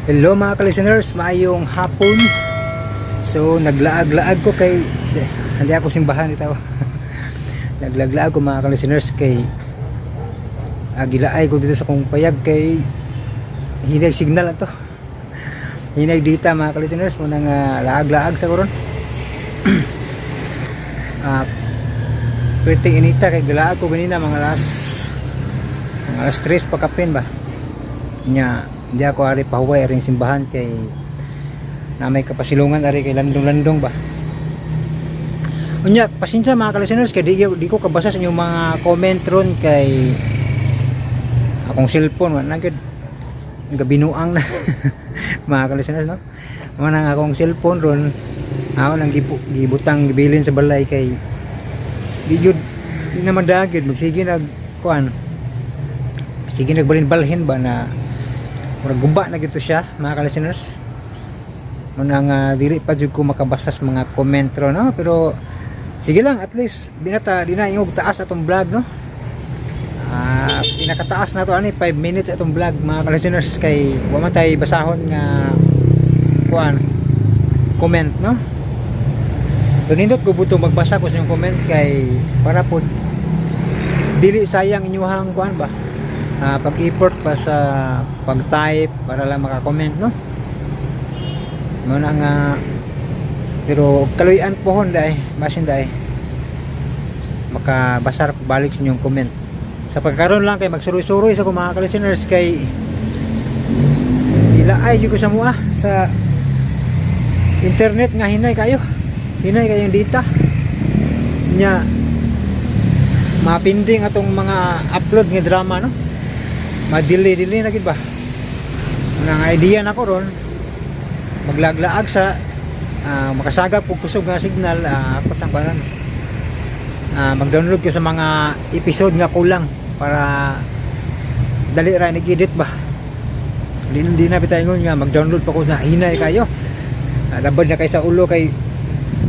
Hello, mga ka-listeners, maayong hapon. So naglaag-laag ko kay hindi ako simbahan ito. Naglaag-laag ko, mga ka-listeners, kay gilaay ko dito sa kong payag kay hinay signal ato. Hinay dita, mga ka-listeners, mao nga laag-laag sa koron. Pwede inita kay gilaag ko ganina mga alas 3 pa kapin ba. Nya hindi ako ari pahuway aring simbahan kay na may kapasilungan ari kay landong-landong ba. Unya, pasensya, mga ka-listeners, kay di ko kabasa sa inyong mga comment ron kay akong cellphone wala na gyud, gabinuang na, mga ka-listeners, no? Mao nang akong cellphone ron ako nang gibutang, gibilin sa balay kay di gyud, di naman dagid magsige nag kuan, sige nagbalhin-balhin ba na murag guba na gito siya, mga ka-listeners. Mao na nga dili pa jud ko makabasa sa mga comment ro, no? Pero sige lang, at least di na ta di na ingog taas atong vlog, no? Pinakataas na to ani, 5 minutes atong vlog, mga ka-listeners, kay wa man tay basahon nga kuan, comment, no? So nindot ko buto magbasa ko sa inyong comment kay para po dili sayang inyuhang kuan ba, pag-effort pa sa pag-type para lang maka-comment, no? Mao na nga, pero kaluy-an pohon dai, basin dai makabasar balik sa inyong comment. Sa pagkaron lang kay magsuroy-suroy sa kong mga ka-listeners kay ilaay jud ko sa mua sa internet nga hinay kayo, hinay kayong data nya, mapinding atong mga upload nga drama, no? Madili dili na gid ba. Nang idea na ko ron, maglaglaag sa makasagap og kusog nga signal, ako sang baran mag-download ko sa mga episode nga kulang para dali ra nag-edit ba. Di na bitay ingon nga mag-download pa ko na hinay kayo. Labad na kay sa ulo kay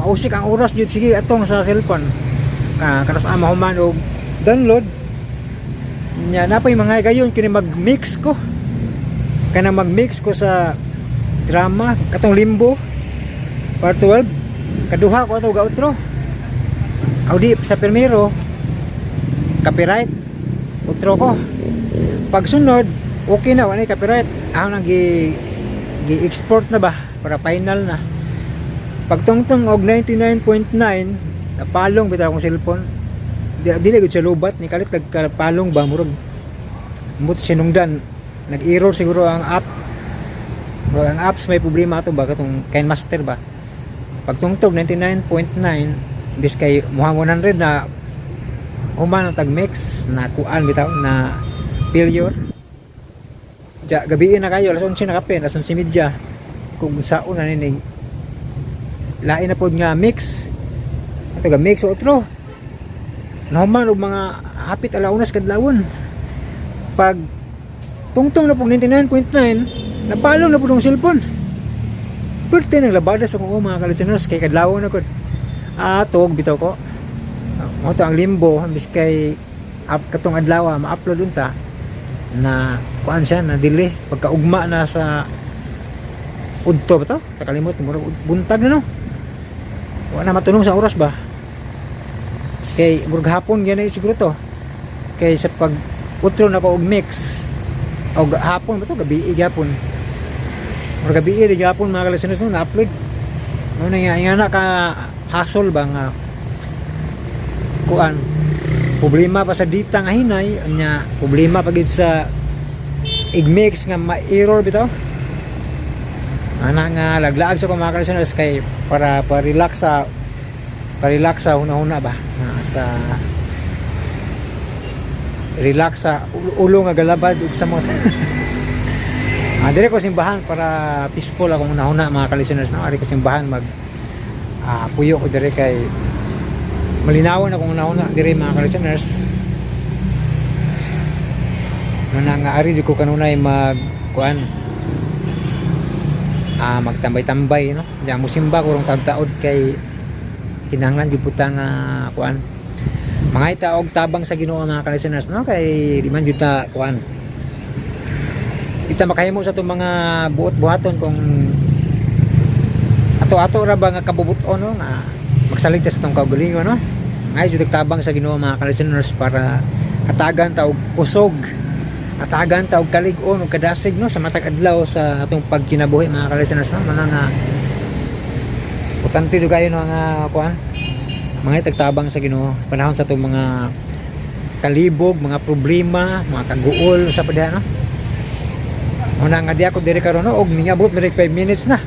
mausik ang oras jud, sige atong sa cellphone ka kanos ama human og download nya napay mga gayon kini mag-mix ko, kanang mag-mix ko sa drama katong Limbo part 12. Kaduha ko ato gautro. Aw di, sa primero copyright, utro ko. Pagsunod okay na, wala copyright. Ako nang gi export na ba para final na. Pagtungtong og 99.9, napalong bitaw akong cellphone. Di dili gud siya lubat ni kalit, nagkapalong ba, murag mut sinungdan, nag-error siguro ang app. Murag ang apps may problema ato ba, katong KineMaster ba. Pagtungtog 99.9, imbis kay muha 100 na, human ang tag mix na kuan bitaw na failure. Ja, gabi na kayo, alas 11 na kape, alas 11:30. Kung saon na nining lain na pod nga mix ato ga mix otro, nahuman og mga hapit alaunas kadlawon. Pag tungtong na pog 99.9, napalong na pud ang cellphone. Pwerte nang labada sa kong mga ka-listeners kay kadlawon na kod. Tuog bitaw ko. Mao to ang Limbo, imbis kay up katong adlaw ma-upload unta na kuan siya na delay pagkaugma na sa udto ba to, nakalimot, murag buntag na, no? Wala na matunong sa oras ba kay murag hapon gani siguro to, kay sa pag utro na ko og mix og hapon ba to, gabi gapon, murag gabi di gapon, mga ka-listeners, no, na-upload. Mo na nga na ka hassle ba nga kuan, problema pa sa data nga hinay nya, problema pa gid sa igmix nga ma-error bitaw. Ana nga laglaag sa mga ka-listeners kay para pa-relax sa huna-huna ba, sa relax sa ulo nga galabad ug sa mga dire ko simbahan para peaceful akong huna-huna, mga ka-listeners, no? Ari ko simbahan, mag puyo ko dire kay malinawan akong huna-huna dire, mga ka-listeners. Muna nga ari jud ko kanunay mag kuan, magtambay-tambay, no? Diyan mo simba ko rong tagtaod kay kinahanglan jud pud ta nga kuan, mga ita og tabang sa Ginoo, mga ka-listeners, no? Kay di man jud ta kuan. Kita makahimo sa itong mga buot buhaton kung ato-ato ra ba nga kabubuton, no, nga magsalig ta sa itong kaugalingon, no. Ngay jud tabang sa Ginoo, mga ka-listeners, para hatagan ta og kusog, hatagan ta og kalig-on ug kadasig, no, sa matag adlaw sa atong pagkinabuhi, mga ka-listeners, no. Mao nga importante jud kayo, no, nga kuan, mga tagtabang sa Ginoo panahon sa atong mga kalibog, mga problema, mga kaguol sa pa, no. Una nga di ako diri karon, no, og ningabot diri 5 minutes na.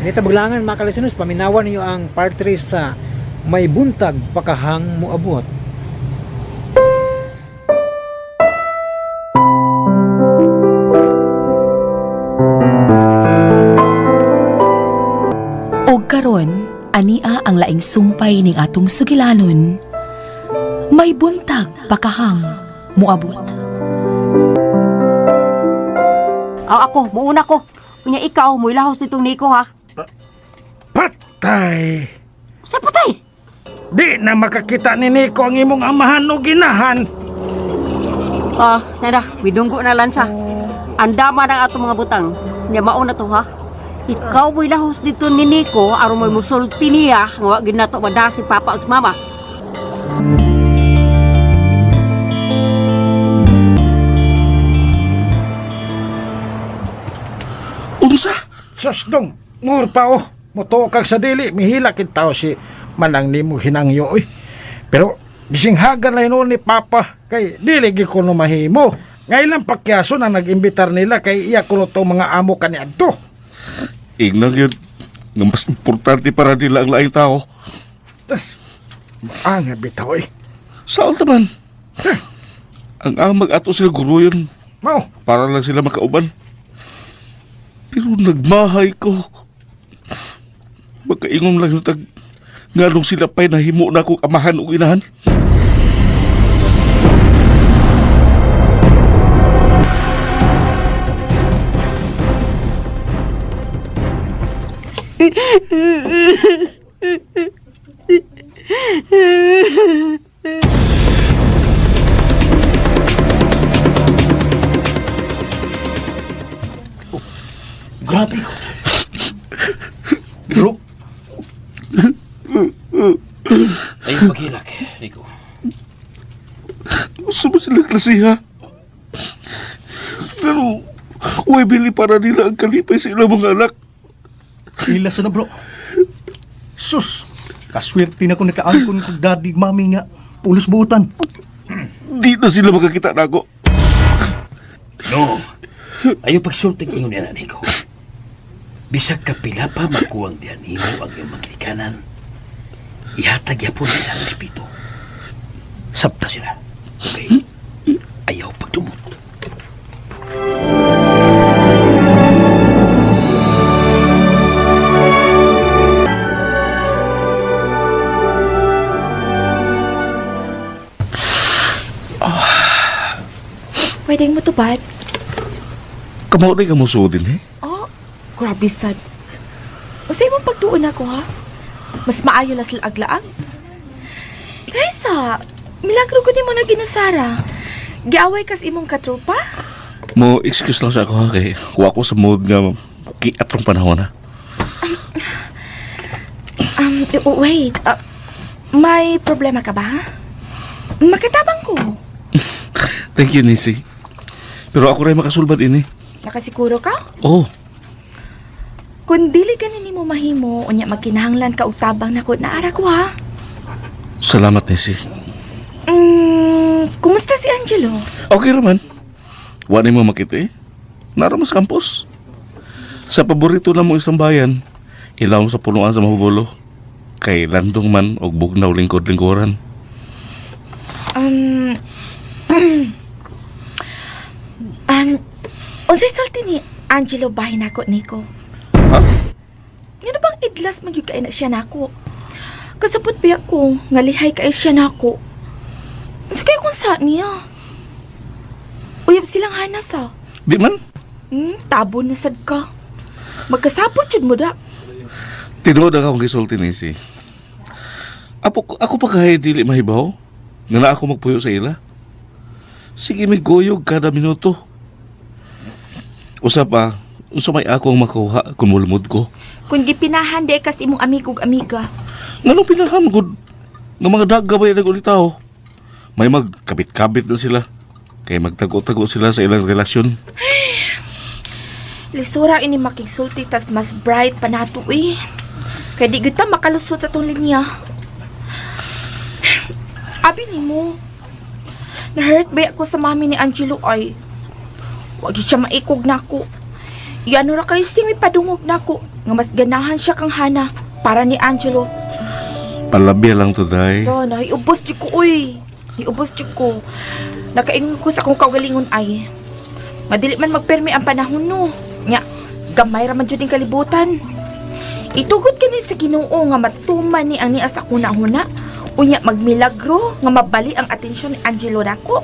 Nita baglangan, mga ka-listeners, paminawan ninyo ang part 3 sa May Buntag Pakahang Moabot. Og karon, ania ang laing sumpay ning atong sugilanon. May buntag pakahang moabot. Aw ako, muuna ko. Unya ikaw, muilahos nitong Nico ha. Patay! Sa patay? Di na makakita ni Nico ang imong amahan o ginahan. Ah, nana, midunggo na lansa. Andama ng atong mga butang. Nya mauna to ha. Ikaw muilahos dito ni Nico aron mo'y musulti niya nga wa gyud nato mada si Papa ug si Mama. Unsa? Sus dong, mur pa oh. Mutuo kag sa dili, mihila tao si manang nimo hinangyo oy. Pero gisinghagan lang noon ni Papa kay dili gyud kuno mahimo. Ngayon lang pakyaso na nag-imbitar nila kay iya kuno to mga amo kaniadto. Ingnan yun. Nga mas importante para nila ang laing tao. Tas maanga bitaw eh. Saan taman? Ang amag ato sila guro yun. Mao, Para lang sila makauban. Pero nagmahay ko. Magkaingon lang yung tag... Nganong sila pa'y nahimo na akong amahan o inahan. Grabe ko. Bro. Ay, paghilak, Rico. Gusto mo sila klasiha? Pero, way bili para nila ang kalipay sa ilang mga anak. Ila sa na, bro. Sus, kaswerte na ko nakaangkon kog daddy, mami nga. Pulos buutan. Di na sila makakita na ako. No. Ayaw pagsulting ingon niya na, Nico. Bisag kapila pa magkuwang diyan nimo ang iyong magilikanan. Ihatag yapon nila ang respeto. Sabta sila. Okay? Ayaw pagdumot. Pwedeng mo tupad? Kamaw na ka mo din eh. Oh, grabe sad. Masay mong pagtuon ako ha? Mas maayo na sila aglaag. Kaysa, milagro ko ni mo na ginasara. Giaway kas imong katropa? Mo excuse lang sa ako ha kay kuha ko sa mood nga kiat rong panahon ha. Wait. May problema ka ba? Makitabang ko. Thank you, Nisi. Pero ako rin makasulbad ini. Nakasiguro ka? Oh, Kung dili ganin nimo mahimo, unya magkinahanglan ka og tabang nako naara ko ha. Salamat, Nisi. Kumusta si Angelo? Okay raman. Wa mo makita eh. Nara mo sa campus. Sa paborito na mo isang bayan, ilaw sa punuan sa mahubulo. Kay landong man og bugnaw lingkod-lingkuran. Unsay sulti ni Angelo bahin nako Nico? Ha? Ngano bang idlas man gyud kay na siya nako? Kasabot biya ko nga lihay kay siya nako. Unsa kay kung sa niya? Uyab silang hanas ah. Di man? Tabo na sad ka. Magkasabot jud mo da. Tinuod ang akong gisulti, Nisi. Apo, ako pa kahit dili mahibaw, nga na ako magpuyo sa ila. Sige, may goyog kada minuto. Usa pa, unsa may akong makuha kung mulmod ko? Kung gipinahan di kas imong amigo ug amiga. Nganong pinahan gud? Nga mga dagga ba yung ulitaw? May magkabit-kabit na sila. Kay magtago-tago sila sa ilang relasyon. Lisura ini makigsulti tas mas bright pa nato eh. Kay di gyud ta makalusot sa tong linya. Abi nimo. Na-hurt ba ako sa mami ni Angelo ay? Wag gyud siya maikog nako. Iano ra kayo sing mipadungog nako nga mas ganahan siya kang Hana para ni Angelo. Palabya lang to, day. Da, nahiubos jud ko uy. Nahiubos jud ko. Nakaingon ko sa akong kaugalingon ay. Madili man magpermi ang panahon no. Nya, gamay ra man jud ning kalibutan. Itugod kini sa Ginoo nga matuman ni ang niya sa kuna-huna. Unya magmilagro nga mabali ang atensyon ni Angelo nako.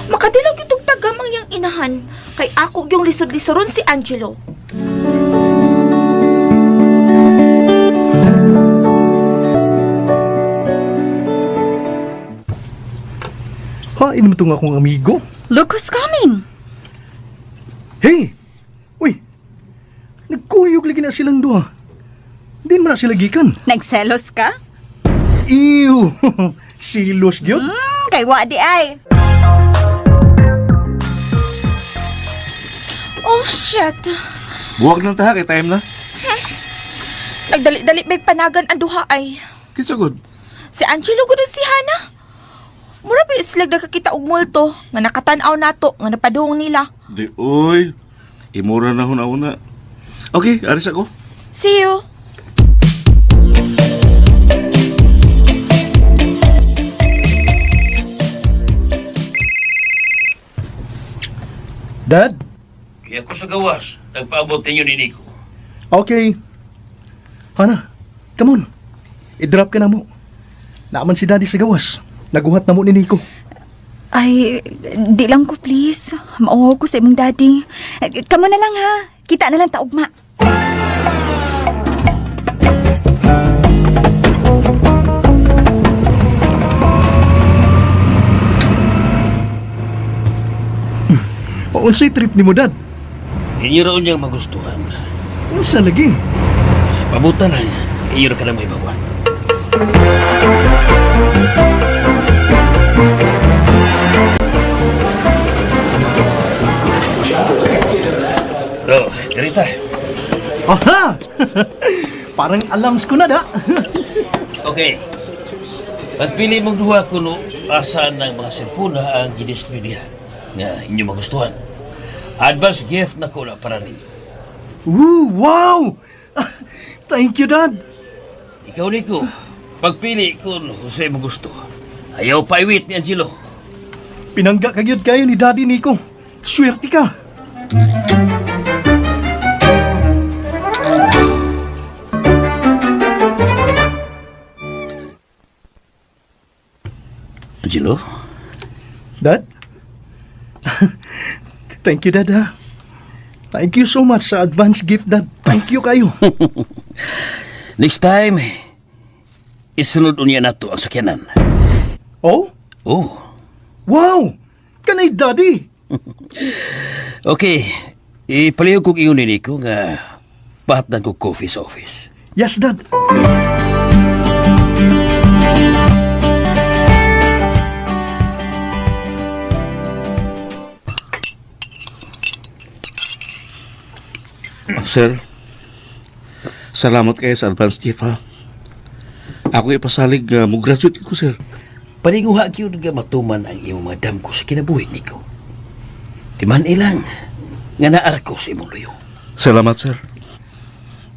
Makadilaw gyud og tagamang yang inahan kay ako gyung lisod-lisoron si Angelo. Ha, inom itong akong amigo. Look who's coming! Hey! Uy! Nagkuyog lagi na silang duha. Di man na sila gikan. Nagselos ka? Ew! Silos gyud. Kay wa di ay. Oh shit. Buwag lang ta, kay time na. Nagdali-dali may panagan ang duha ay. Kinsa gud? Si Angelo gud si Hana. Mura ba sila nakakita og multo nga nakatan-aw nato nga napadung nila. Di, oy. Imura na huna-una. Okay, aris ako. See you. Dad? Kaya ko sa gawas, nagpaabot ninyo ni Nico. Okay. Hana, come on. I-drop ka na mo. Naaman si Daddy sa gawas. Naguhat na mo ni Nico. Ay, di lang ko please. Mauhaw ko sa imong daddy. Kamo na lang ha. Kita na lang taugma. Unsay trip ni mo, Dad? Inyo raon niyang magustuhan. Unsa lagi? Pabuta lang, inyo ra ka na may bawan. Oh, dirita. Aha! Parang alams ko na, da. Okay. Pagpili mong duha kuno asa ng mga cellphone ang gidisplay niya nga inyo magustuhan. Advance gift na ko na para ninyo. Woo, wow! Ah, thank you, Dad. Ikaw, Nico, pagpili kung Jose mo gusto. Ayaw paiwit ni Angelo. Pinangga ka gyud kayo ni Daddy Nico. Swerte ka. Angelo? Dad? Thank you, Dad, ha? Thank you so much sa advance gift, Dad. Thank you kayo. Next time, isunod unya nato ang sakyanan. Oh? Oh, Wow! Kanay Daddy! okay. Ipalihog kong ingon ni Nico nga pahatdan ko coffee sa office. Yes, Dad. Sir, salamat kayo sa advance gift, ha. Ako ipasalig nga mo-graduate ko, sir. Paninguha gyud nga matuman ang imong mga damgo sa kinabuhi, Nico. Timan ilang nga naar ko sa imong luyo. Salamat, sir.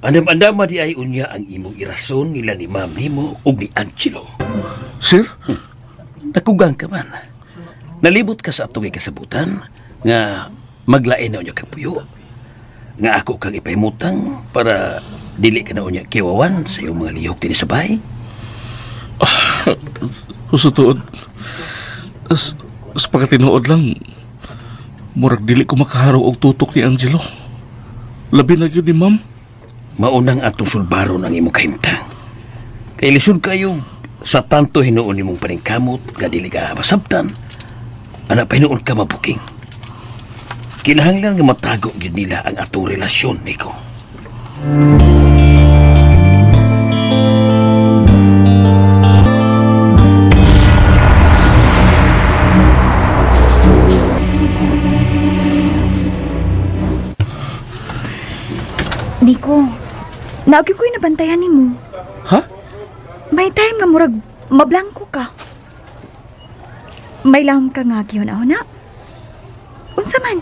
Andam-andama di ay unya ang imong irason nila ni ma'am nimo ug ni Angelo. Sir? Nakugang ka man. Nalibot ka sa atong kasabutan nga maglain na unya kang puyo. Nga ako kang ipahimutang para dili ka na unya kiwawan sa iyong mga lihok dinhi sa bahay. Sa tuod, sa pagkatinuod lang, murag dili ko makaharaw og tutok ni Angelo. Labi na gyud ni ma'am. Maunang atong sulbaron ang imong kahimtang. Kay lisod kayo sa tanto hinuon nimong paningkamot nga dili ka masabtan. Ana pa hinuon ka mabuking. Kinahanglan nga matago gyud nila ang atong relasyon, Nico. Nico, naagi ko'y nabantayan nimo. Ha? May time nga murag mablangko ka. May lahom ka nga giyon na. Unsa man?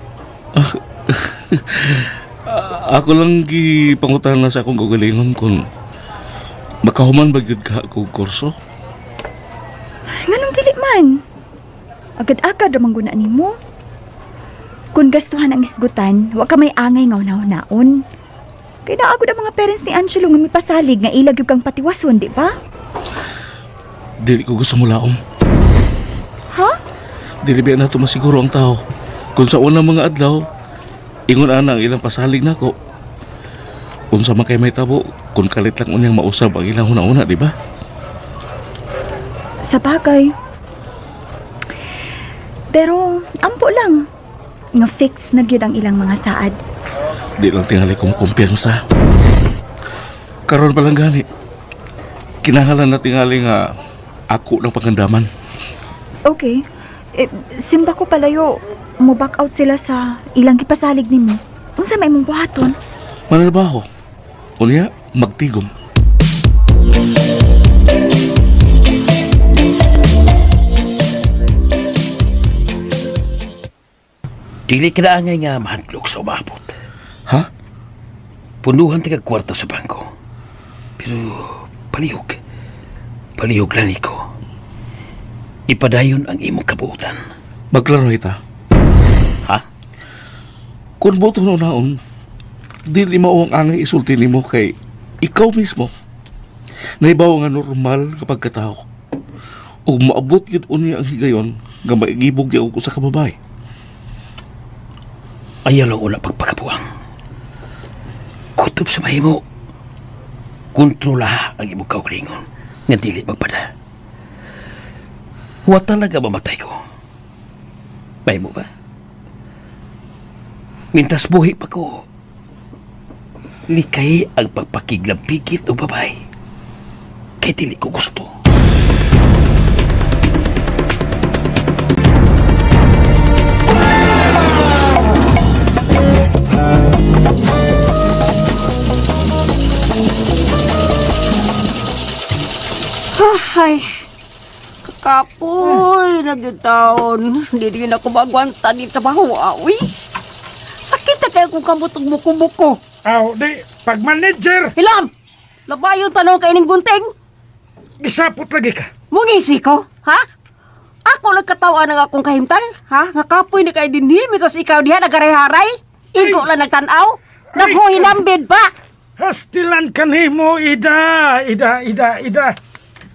Ako lang gipangutahan na sa akong kaugalingon kung makahuman ba gyud ka og kurso. Nganong dili man? Agad-agad ra man guna nimo. Kung gastuhan ang isgutan, wa ka may angay nga una-unaon. Kay naagod ang mga parents ni Angelo nga mipasalig nga ilag yung kang patiwason, di ba? Dili ko gusto mulaom. Ha? Dili ba na masiguro ang tao. Kung sa unang mga adlaw, ingon ana ang ilang pasalig nako. Unsa man kay may tabo, kung kalit lang unyang mausab ang ilang una-una, di ba? Sa bagay. Pero, ampo lang. Nga fix na gyud ang ilang mga saad. Di lang tingali ko makumpiyansa. Karon pa lang gani. Kinahanglan na tingali nga ako ng pagandaman. Okay. Eh, simba ko palayo, mo back out sila sa ilang gipasalig nimo. Unsa may imong buhaton? Manalbaho. Unya, magtigom. Dili ka na angay nga mahadlok sa umabot. Ha? Punuhan taga kwarta sa bangko. Pero palihog. Palihog lang, Nico. Ipadayon ang imong kabuutan. Magklaro kita. Ha? Kung boto na naon, dili mao ang angay isulti nimo kay ikaw mismo. Naibaw nga normal kapag katao. Ug maabot gyud unya ang higayon nga maigibog di ako sa kababay. Ayaw lang una pagpakabuang. Kutob sa mahimo. Kontrola ang imong kaugalingon nga dili magpada. Wa talaga mamatay ko. Mahimo ba? Mintas buhi pa ko. Likay ang pagpakiglampigit o babay. Kay dili ko gusto. Ay, kakapoy na gyud taon. Hindi din ako maagwanta ni trabaho, awi. Sakit na kayo kung kamot og buko-buko. Aw, di, pag manager, Hilam! Labayon tanong kay ining gunting. gisapot lagi ka. Mungisi ko, ha? Ako nagkatawa ng akong kahimtang, ha? Nga kapoy ni kay dinhi, mitos ikaw diha nagaray-haray. Igo lang nagtanaw. Naghuhinambid pa. Hastilan kanimo, Ida, Ida, Ida, Ida.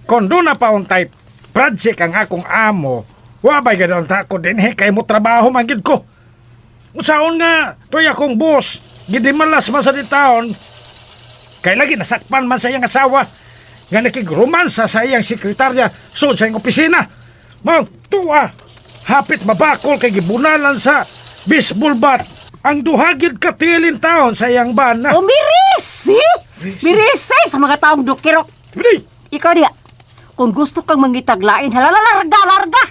Kung doon na pa untay, project ang akong amo, wabay ganoon ta ako din, kay mo trabaho man gid ko. Usaon nga, to'y akong boss, gidimalas man sa di taon, kay lagi nasakpan man sa iyang asawa, nga nakigrumansa sa iyang sekretarya sud sa iyang opisina. Mang tuwa, hapit mabakol kay gibunalan sa baseball bat ang duhagid katilin taon sa iyang bana. O mirisi! Mirisi sa mga taong dukirok. Bili! Ikaw diha, kung gusto kang mangitaglain, halala, larga, larga!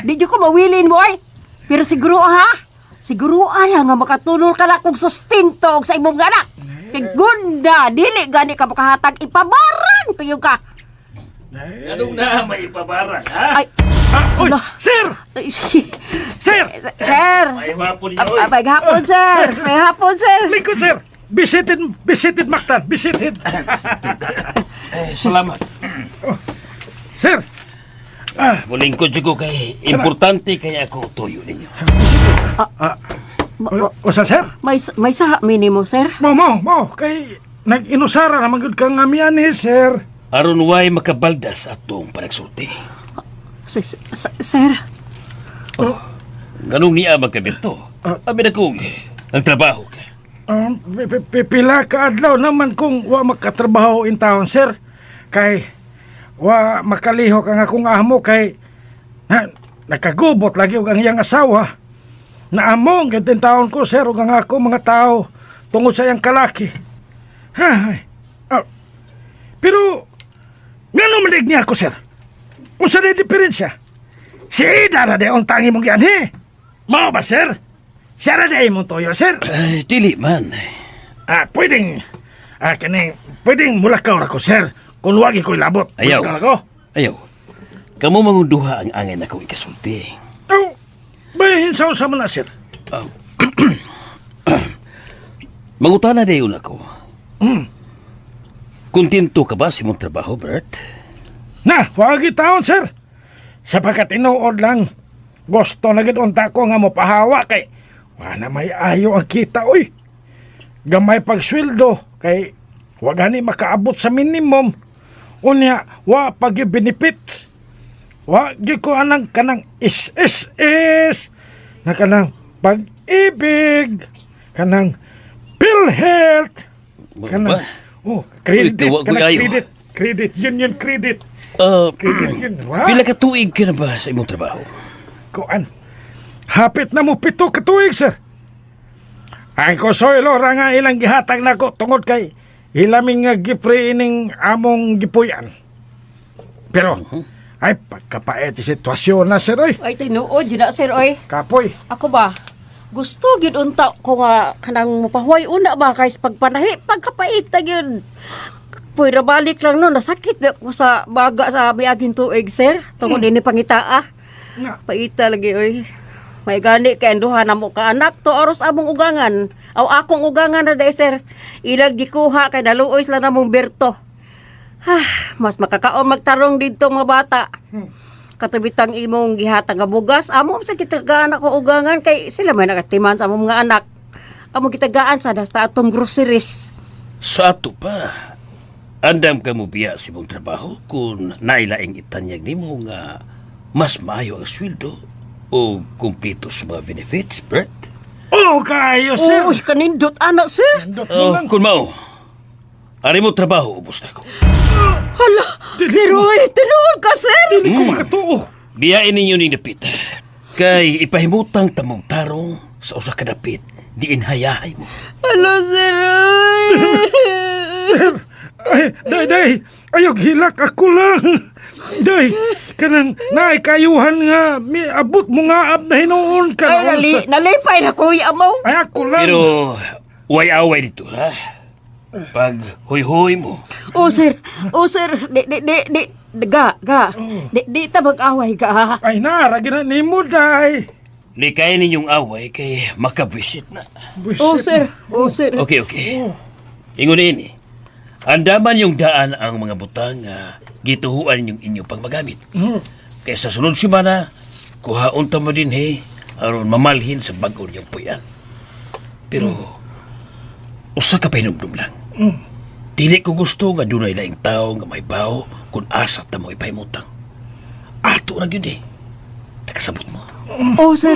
Di ko mawilin mo ay. Pero siguro ha, siguro ay nga makatunol ka na kung sustento og sa imong anak. Kay gunda, dili gani ka makahatag ipabarang tuyo ka. Anong na may ipabarang, ha? Ay, Ah, oy, Ala. sir! ay, si- Sir! Sir! May hapon Ah, ah, May hapon, sir! May hapon, sir! Lingkod, sir! Visited, visited Mactan, visited. Eh, salamat. Sir, Mulingkod ko kay importante kaya ako tuyo ninyo. usa sir? May saha minimo, sir? Mo, mo, mo, kay nag-inusara naman gud kang nga ni sir. Aron way makabaldas atong panagsulti. Sir, Ganong niya magkabirto. Abi na kong ang trabaho ka. Pila ka adlaw naman kung wa makatrabaho in town, sir. Kay wa makalihok ang akong amo kay ha, nakagubot lagi og ang iyang asawa. Naamong gantin taon ko, sir, ug ang ako mga tao tungod sa iyang kalaki. Hay. Ah, pero, ngano man niya ako, sir? Unsa na diferensya? Si Ida ra di ang tangi mong gianhi. Mao ba, sir? Siya ra di imong toyo, sir. Ay, dili man. Ah, pwedeng, kining, pwedeng mulakaw ra ko, sir. Kung wagi ko ilabot. Ayaw. Mulakaw ra ko. Ayaw. Kamo mangunduha ang angay na kong ikasulti. Oh, bahin sa usa man na, sir. Mangutana dayon ako. Mm. Kontento ka ba sa imong trabaho, Bert? Na, wagi taon, sir. Sapagkat tinuod lang, gusto na gid unta ko nga mopahawa kay wala may ayo ang kita, oy. Gamay pagsweldo kay wa gani makaabot sa minimum. Unya, wa pag benefit. Wa gi ko anang kanang is is is na kanang pag-ibig, kanang PhilHealth, Mao kanang ba? oh, credit, Uy, kawa ko'y kanang ayo. credit, credit union credit. Ah, Credit yun. Wa? pila ka tuig ka na ba sa imong trabaho? Kuan. Hapit na mo 7 ka tuig, sir. Ang konsuelo ra nga ilang gihatag nako tungod kay ilaming nga gipre ining among gipuy-an. Pero, ay, pagkapait yung sitwasyon na, sir, oy. Ay, tinuod yun na, sir, oy. Kapoy. Ako ba? Gusto gyud unta ko nga kanang mopahuway una ba kay sa pagpanahi pagkapait na gyud. Pwera balik lang no nasakit na ko sa baga sa biaging tuig sir tungod ini pangitaa. Nga. Paita lagi oy. May gani kay ang duha namo ka anak to aros among ugangan. Aw akong ugangan na day sir. Ilang gikuha kay naluoy sila namong Berto. Ha, mas makakaon magtarong didto mga bata. Katubitang imong gihatag nga bugas, amo sa kitagaan ako ugangan kay sila may nakatiman sa among mga anak. Amo kitagaan sa dasta atong groceries. Sa ato pa, andam ka mo biya sa imong trabaho kung nailaing itanyag nimo nga mas maayo ang sweldo o kumpleto sa mga benefits, Bert? Oh, kaayo, sir. Uy, kanindot anak sir. Nindot mo Oh, lang. kung mao, ari mo trabaho, ubos na ko. Hala, sir, uy, tinuod ka sir. Dili ko makatuo. Biyain ninyo ning dapit. Kay ipahimutang tamong tarong sa usa ka dapit, diin hayahay mo. Hala, sir, uy. Ay, day, day. Ayog hilak ako lang. Day, kanang naay kayuhan nga mi abot mo nga ab na hinuon ka. Ay, nalipay na kuya mo. Ay, ako lang. Pero way-away dito, ha? Pag huy-huy mo, Oh, sir, oh, sir, di, di, di, di, ga, ga. Di, di ta mag-away ga, ha? Ay, naara gina nimo, day. likay ninyong away kay makabwisit na. Buisit. Oh, sir, oh, sir. Okay, okay. Ingon ini. Andaman yung daan ang mga butang nga gituhuan yung inyong pagmagamit. Kaya sa sunod semana, kuhaon ta mo din he, aron mamalhin sa bag-o niyong puyan. Pero, usa ka pahinumdum lang. Dili ko gusto nga dunay laing tao nga may bao kung asa ta mo ipahimutang. Ato na gyud eh. Nakasabot mo. Oh, sir.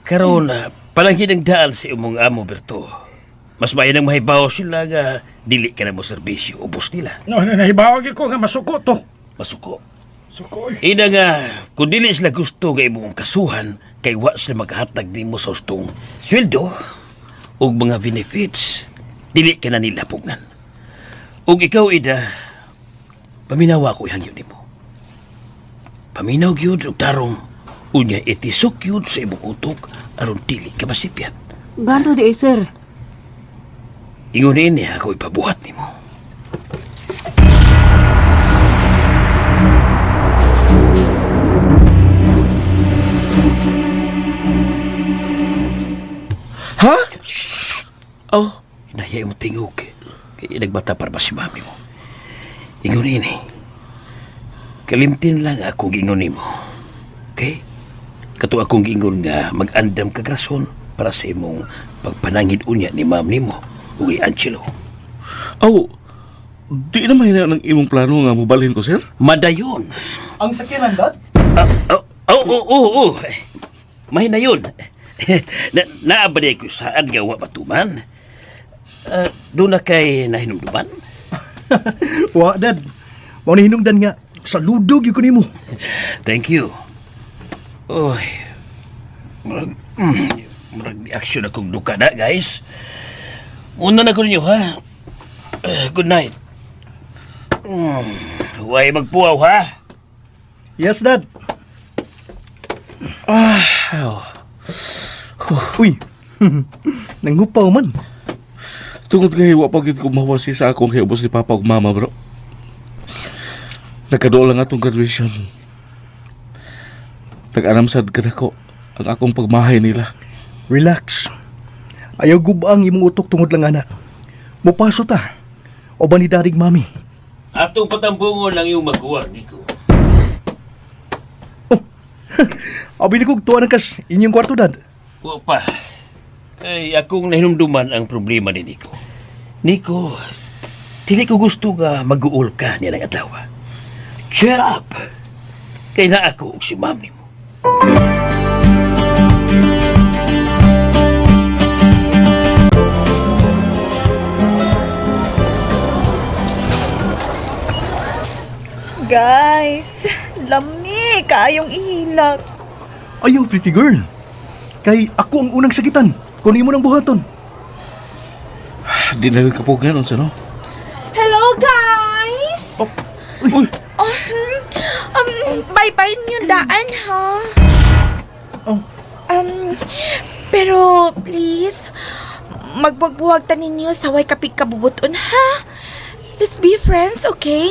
Karon, palanghin ang daan sa imong amo, Berto. Mas maayo nang mahibaw sila nga dili ka na mo serbisyo, ubos nila. No, na nahibawag ko nga masuko to. Masuko. Suko, oy. Ina nga, kung dili sila gusto nga imong kasuhan, kay wa sila maghatag nimo sa ustong sweldo ug mga benefits, dili ka na nila pugnan. Ug ikaw, Ida, paminawa ko ihangyo nimo. Paminaw gyud og tarong, unya itisok gyud sa imong utok aron dili ka masipyat. Gano di, eh, sir? Ingon ini ako ipabuhat nimo. Ha? Oh, Hinaya mo tingog. Kaya nagbata para ba si mami mo. Ingon ini. Kalimtin lang ako gingon nimo. Okay? Kato akong gingon nga mag-andam ka rason para sa imong pagpanangid unya ni ma'am nimo ug Angelo. oh. Di na mahina ng imong plano nga mobalhin ko, sir. Madayon. Ang sakyanan, Dad? Oh, oh, oh, oh, oh. Mahina yun. Na, naabad ko saan gawa batuman. Doon na kay nahinumduman. Wa, Dad. Mao ni hinungdan nga saludo gyud ko nimo. Thank you. Oy. Murag, murag ni action akong duka na, guys. Una na ko ninyo, ha? Good night. Huwag magpuaw, ha? Yes, Dad. Ah, Uy, nanghupaw man. Tungod kay wa pa gyud ko mawasi sa akong hiubos ni Papa ug Mama, bro. Nagkaduol lang atong graduation. Nag-anam sad kadako ang akong pagmahay nila. Relax. Ayaw gubang imong utok tungod lang anak. Mupaso ta. O ba ni darig mami? Atong patambungon lang yung maguwang, Nico. Abi ni kog tuwa na kas inyong kwarto, Dad. Wa pa. Ay, akong nahinumduman ang problema ni Nico. Nico, dili ko gusto nga mag-uol ka nilang adlaw. Cheer up! Kay na ako og si ma'am nimo. Guys, lami kaayong ihilak. Ayaw, pretty girl. Kay ako ang unang sakitan. Kung imo nang buhaton. Di na gyud kapugngan unsa no? Hello, guys! Uy, Oh, bye-bye niyo daan, ha? Oh. Pero, please, magbuwag-buwag ta ninyo sa way kapig kabubuton, ha? Let's be friends, okay?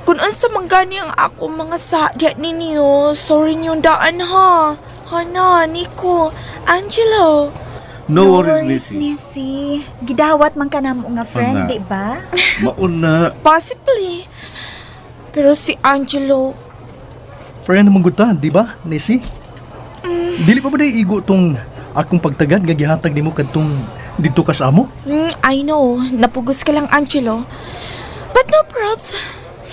Kung unsa man gani ang ako mga sadya ninyo, sorry niyo daan, ha? Hana, Nico, Angelo. No worries, Nisi. Nisi. Gidawat man ka namo nga friend, Ana. di ba? Mauna. Possibly. Pero si Angelo, Friend naman gud ta, di ba, Nisi? Dili pa ba day igo tong akong pagtagad nga gihatag nimo kadtong didto ka sa amo? I know, napugos ka lang, Angelo. But no props.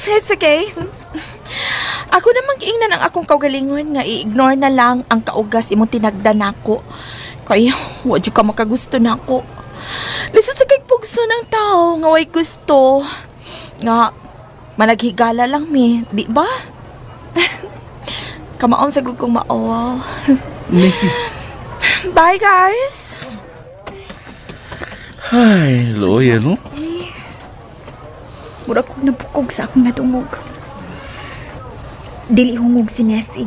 It's okay. Ako namang giingnan ang akong kaugalingon nga i-ignore na lang ang kaugas imong tinagda nako. Kay wa jud ka makagusto nako. Lisod sa kay pugso ng tao nga way gusto. Nga managhigala lang mi, di ba? Kamaom sa gud kong maawaw. Nisi, Bye guys. Ay, luoy ano? Mura kong nabukog sa akong nadungog. Dili hungog si Nessie.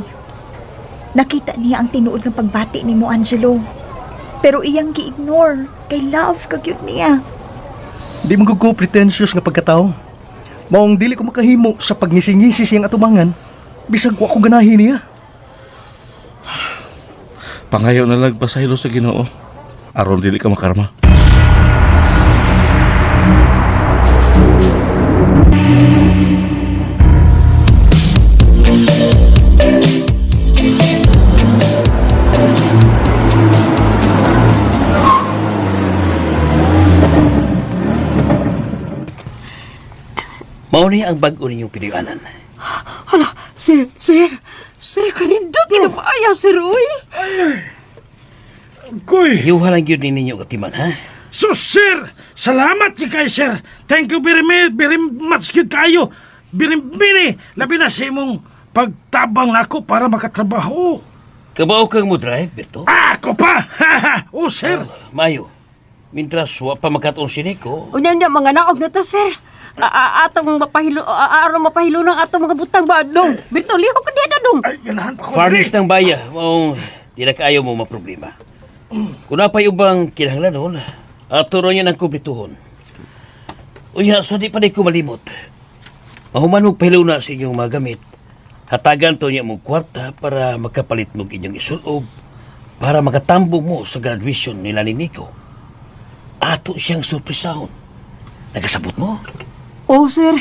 Nakita niya ang tinuod nga pagbati ni mo, Angelo. Pero iyang gi-ignore. Kay love ka gyud niya. di man gud ko pretentious nga pagkatao. Maong dili ko makahimo sa pagngisi-ngisi siyang atubangan, bisag wa ko ganahi niya. Pangayo na lang pasaylo sa Ginoo. Aron dili ka makarma. Mao ni ang bag-o ninyong pinuyuanan. Hala, sir, sir, sir, kanindot kinabaaya, sir, uy. Kuy! Yuha lang gyud ni ninyo katiman, ha? So, sir! Salamat kay kay sir! Thank you very, very much gyud kayo! Very many! Labi na sa imong pagtabang nako para makatrabaho. Kabaw kang mo drive, Berto? Ako pa! Oh, sir! Mayo. Mintras wa pa makatuon si Nico, Unya niya, mga naog na ta, sir. Atong mapahilo, aron mapahilo ng atong mga butang ba, dong. Berto, lihok ka diha na, dong. Ay, ganahan pa ko. Farnish ng baya, maong di na kaayo mo maproblema. Kung napay ubang kinahanglanon, ato ro niya ng kumpletuhon. Unya, sa di pa di ko malimot. Mahuman mong pahilo na sa inyong mga gamit. Hatagan to niya mong kwarta para makapalit mong inyong isulob para makatambo mo sa graduation nila ni Nico. Ato siyang surprisahon. Nagasabot mo? Oh, sir.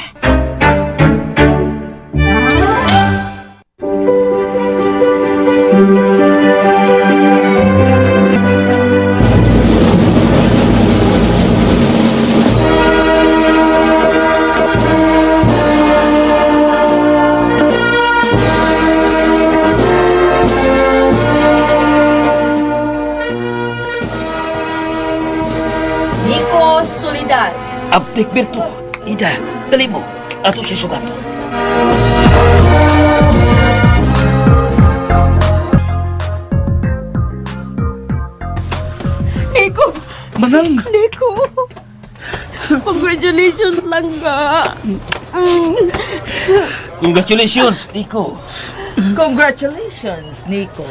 Nico Solidad. Aptek Berto, Ida, dali mo. Ato siya sugaton. Manang! Nico! Congratulations lang ga. Congratulations, Nico. Congratulations, Nico.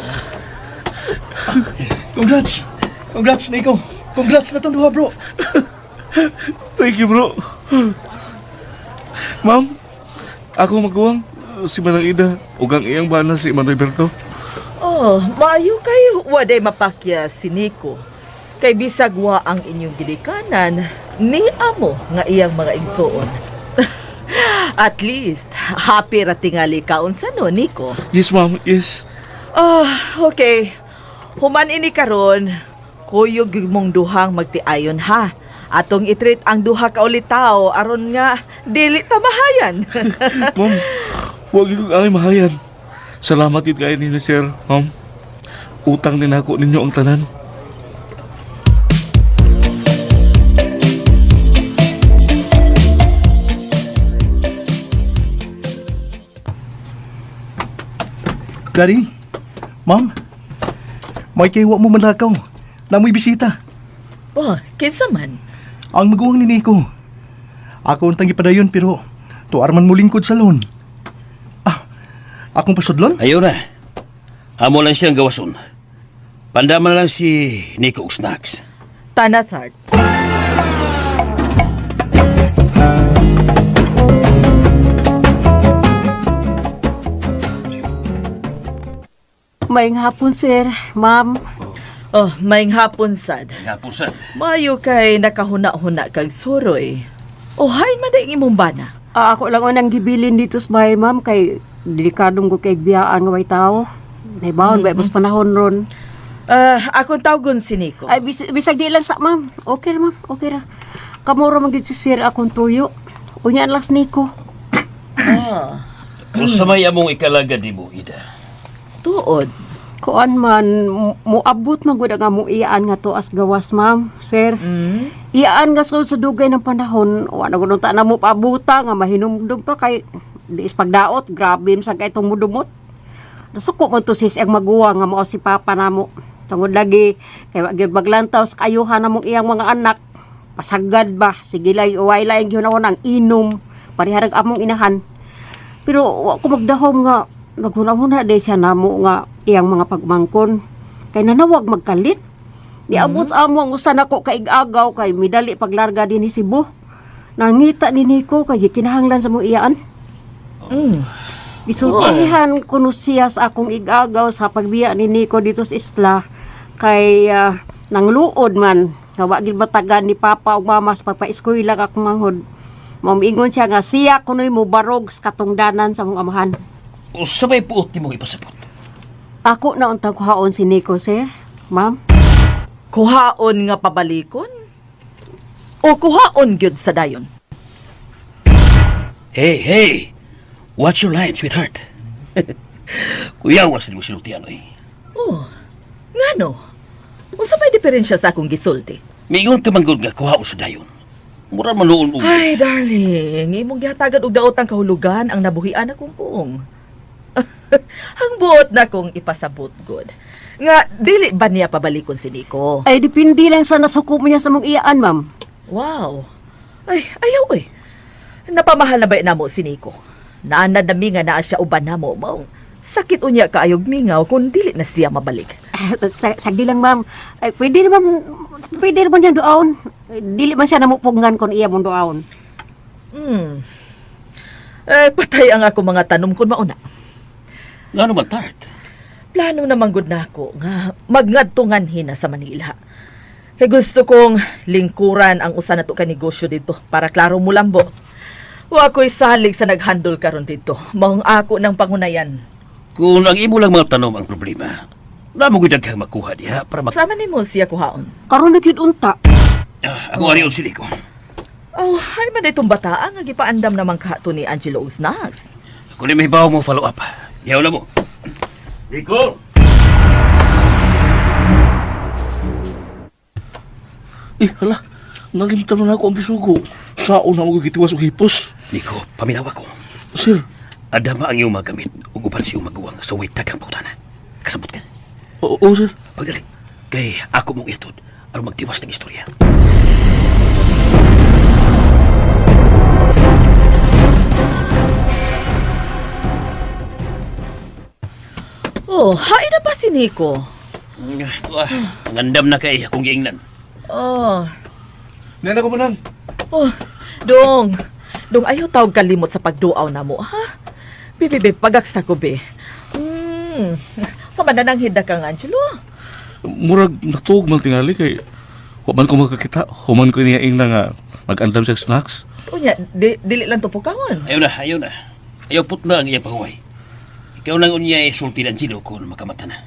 Congrats! Congrats, Nico! Congrats na tong duha, bro! Thank you, bro. Ma'am, ako maguwang si Manang Ida ug ang iyang bana si Manang Roberto. Oh, maayo kayo waday mapakya si Nico. Kay bisag wa ang inyong gilikanan, ni amo nga iyang mga igsoon. At least, happy ra tingali kaon sa no, Nico. Yes, ma'am. Yes. Ah, okay. Human ini karon, kuyog gyud mong duhang magtiayon ha. Atong itreat ang duha ka ulitaw aron nga dili ta mahayan. Ma'am, wag ko ay mahayan. Salamat gid kayo ninyo, sir. Ma'am, utang din ako ninyo ang tanan. Daddy, Ma'am, may kay wa mo manlakaw. Namoy bisita. Oh, kinsa man? Ang maguwang ni Nico. Ako ang tangipadayon pero tuar man mo lingkod sa loan. Ah, akong pasudlon? Ayaw na. Amo lang siyang gawason. Pandaman lang si Nico og snacks. Tanathart. Maayong hapon, sir. Ma'am. Oh, maayong hapon sad. Hapon sad. Maayo kay nakahuna-huna kag suroy. Oh, hay man ang imong bana. Ah, ako lang unang gibilin dito sa bahay, ma'am, kay delikadong ko kay biyaan nga way tao. Naibawon, mm-hmm. Ba, panahon ron. Ah, akong tawgon si Nico. Ay, bisag di lang sa, ma'am. Okay ra, ma'am. Okay ra. Kamura man gyud si sir akong tuyo. Unya lang si Nico. Ah, Unsa may among ikalaga di mo, Ida? Tuod. Kuan man, muabot man gud ang among iyaan nga tuas gawas, ma'am, sir. Iyaan nga sa dugay ng panahon, wa na gud ta na mo pabuta nga mahinumdum pa kay di is pagdaot, grabe man kay itong mudumot. Nasuko man to sis ang maguwa nga mao si papa namo. Tungod lagi kay wa gyud maglantaw sa kayuhan namong iyang mga anak. Pasagad ba, sige lay uway laing gihunahon ang inom, pariharag among inahan. Pero wa ko magdahom nga naghuna-huna day siya namo nga iyang mga pagmangkon. Kay nanawag magkalit. Niabot amo ang usa nako kaig-agaw kay midali paglarga dinhi Cebu. Nangita ni Nico kay gikinahanglan sa mong iyaan. Gisultihan kuno siya sa akong igagaw sa pagbiya ni Nico dito sa isla kay nangluod man nga wa gid batagan ni Papa ug Mama sa pagpa-eskwela akong manghod. Maumingon siya nga siya kuno'y mobarog sa katungdanan sa mong amahan. Unsa may puot nimo ipasabot? Ako na untang kuhaon si Nico, sir. Ma'am. Kuhaon nga pabalikon? O kuhaon gyud sa dayon? Hey, hey! Watch your line, sweetheart. Kuyawa sa nimo sinultian, oy. Oh, ngano? Unsa may diferensya sa akong gisulti? Miingon ka man gud nga kuhaon sa dayon. Mura man noon og Ay, darling, imong gihatagan og daot ang kahulugan ang nabuhian akong puong. Ang buot na kong ipasabot god. Nga dili ba niya pabalikon si Nico? Ay, depende lang sa nasuko mo niya sa mong iyaan, ma'am. Wow. Ay, ayaw eh. Napamahal na ba namo si Nico? Naanad na mi nga naa siya uban namo mao. Sakit unya kaayog mingaw kung dili na siya mabalik. Ah, sagdi lang, ma'am. Ay, pwede naman niya duaon. Eh, dili man siya namupungan kung iya mong duaon. Eh, patay ang ako mga tanom kung mauna. Ngano man tart? Plano naman gud nako nga magngadtungan hina sa Manila. Kay gusto kong lingkuran ang usa nato ka negosyo dito para klaro mulambo. Wa ko'y salig sa naghandol karon dito. Maong ako ng pangunayan. Kung ang imo lang mga tanom ang problema, namo gud daghang makuha diha para mak Sama nimo siya kuhaon. Karon na gyud unta. Ah, ako ari si Nico. Oh, ay man itong bataa nga gipaandam naman kato ni Angelo og snacks. Ako ni mahibaw mo follow up. Yaw na mo. Nico! Eh, hala. Nalimtan na ako ang bisugo. Saon na mo gitiwas og hipos. Nico, paminaw ako. Sir, Adama ang iyong mga gamit ug uban si iyong maguwang sa way tagang pangutana. Kasabot ka. oo, sir. Pagdali. Kay ako mong itod Aron magtiwas ng istorya. Oh, hain na ba si Nico? Ang andam na kay akong giingnan. Oh, Nana ko manang. oh, dong. Dong, ayaw tawag kalimot sa pagduaw na mo, ha? Bibi, bi, pagaksa ko, bi. Sa manananghid na kang Angelo. Murag natuog man tingali kay wa man ko makakita. Human ko niya ingna nga mag-andam siya snacks. Unya, di, dili lang to pukawon. Ayaw na, ayaw na. Ayaw putla ang iyang pahuway. Ikaw lang unya sulti ng Angelo kung makamata na.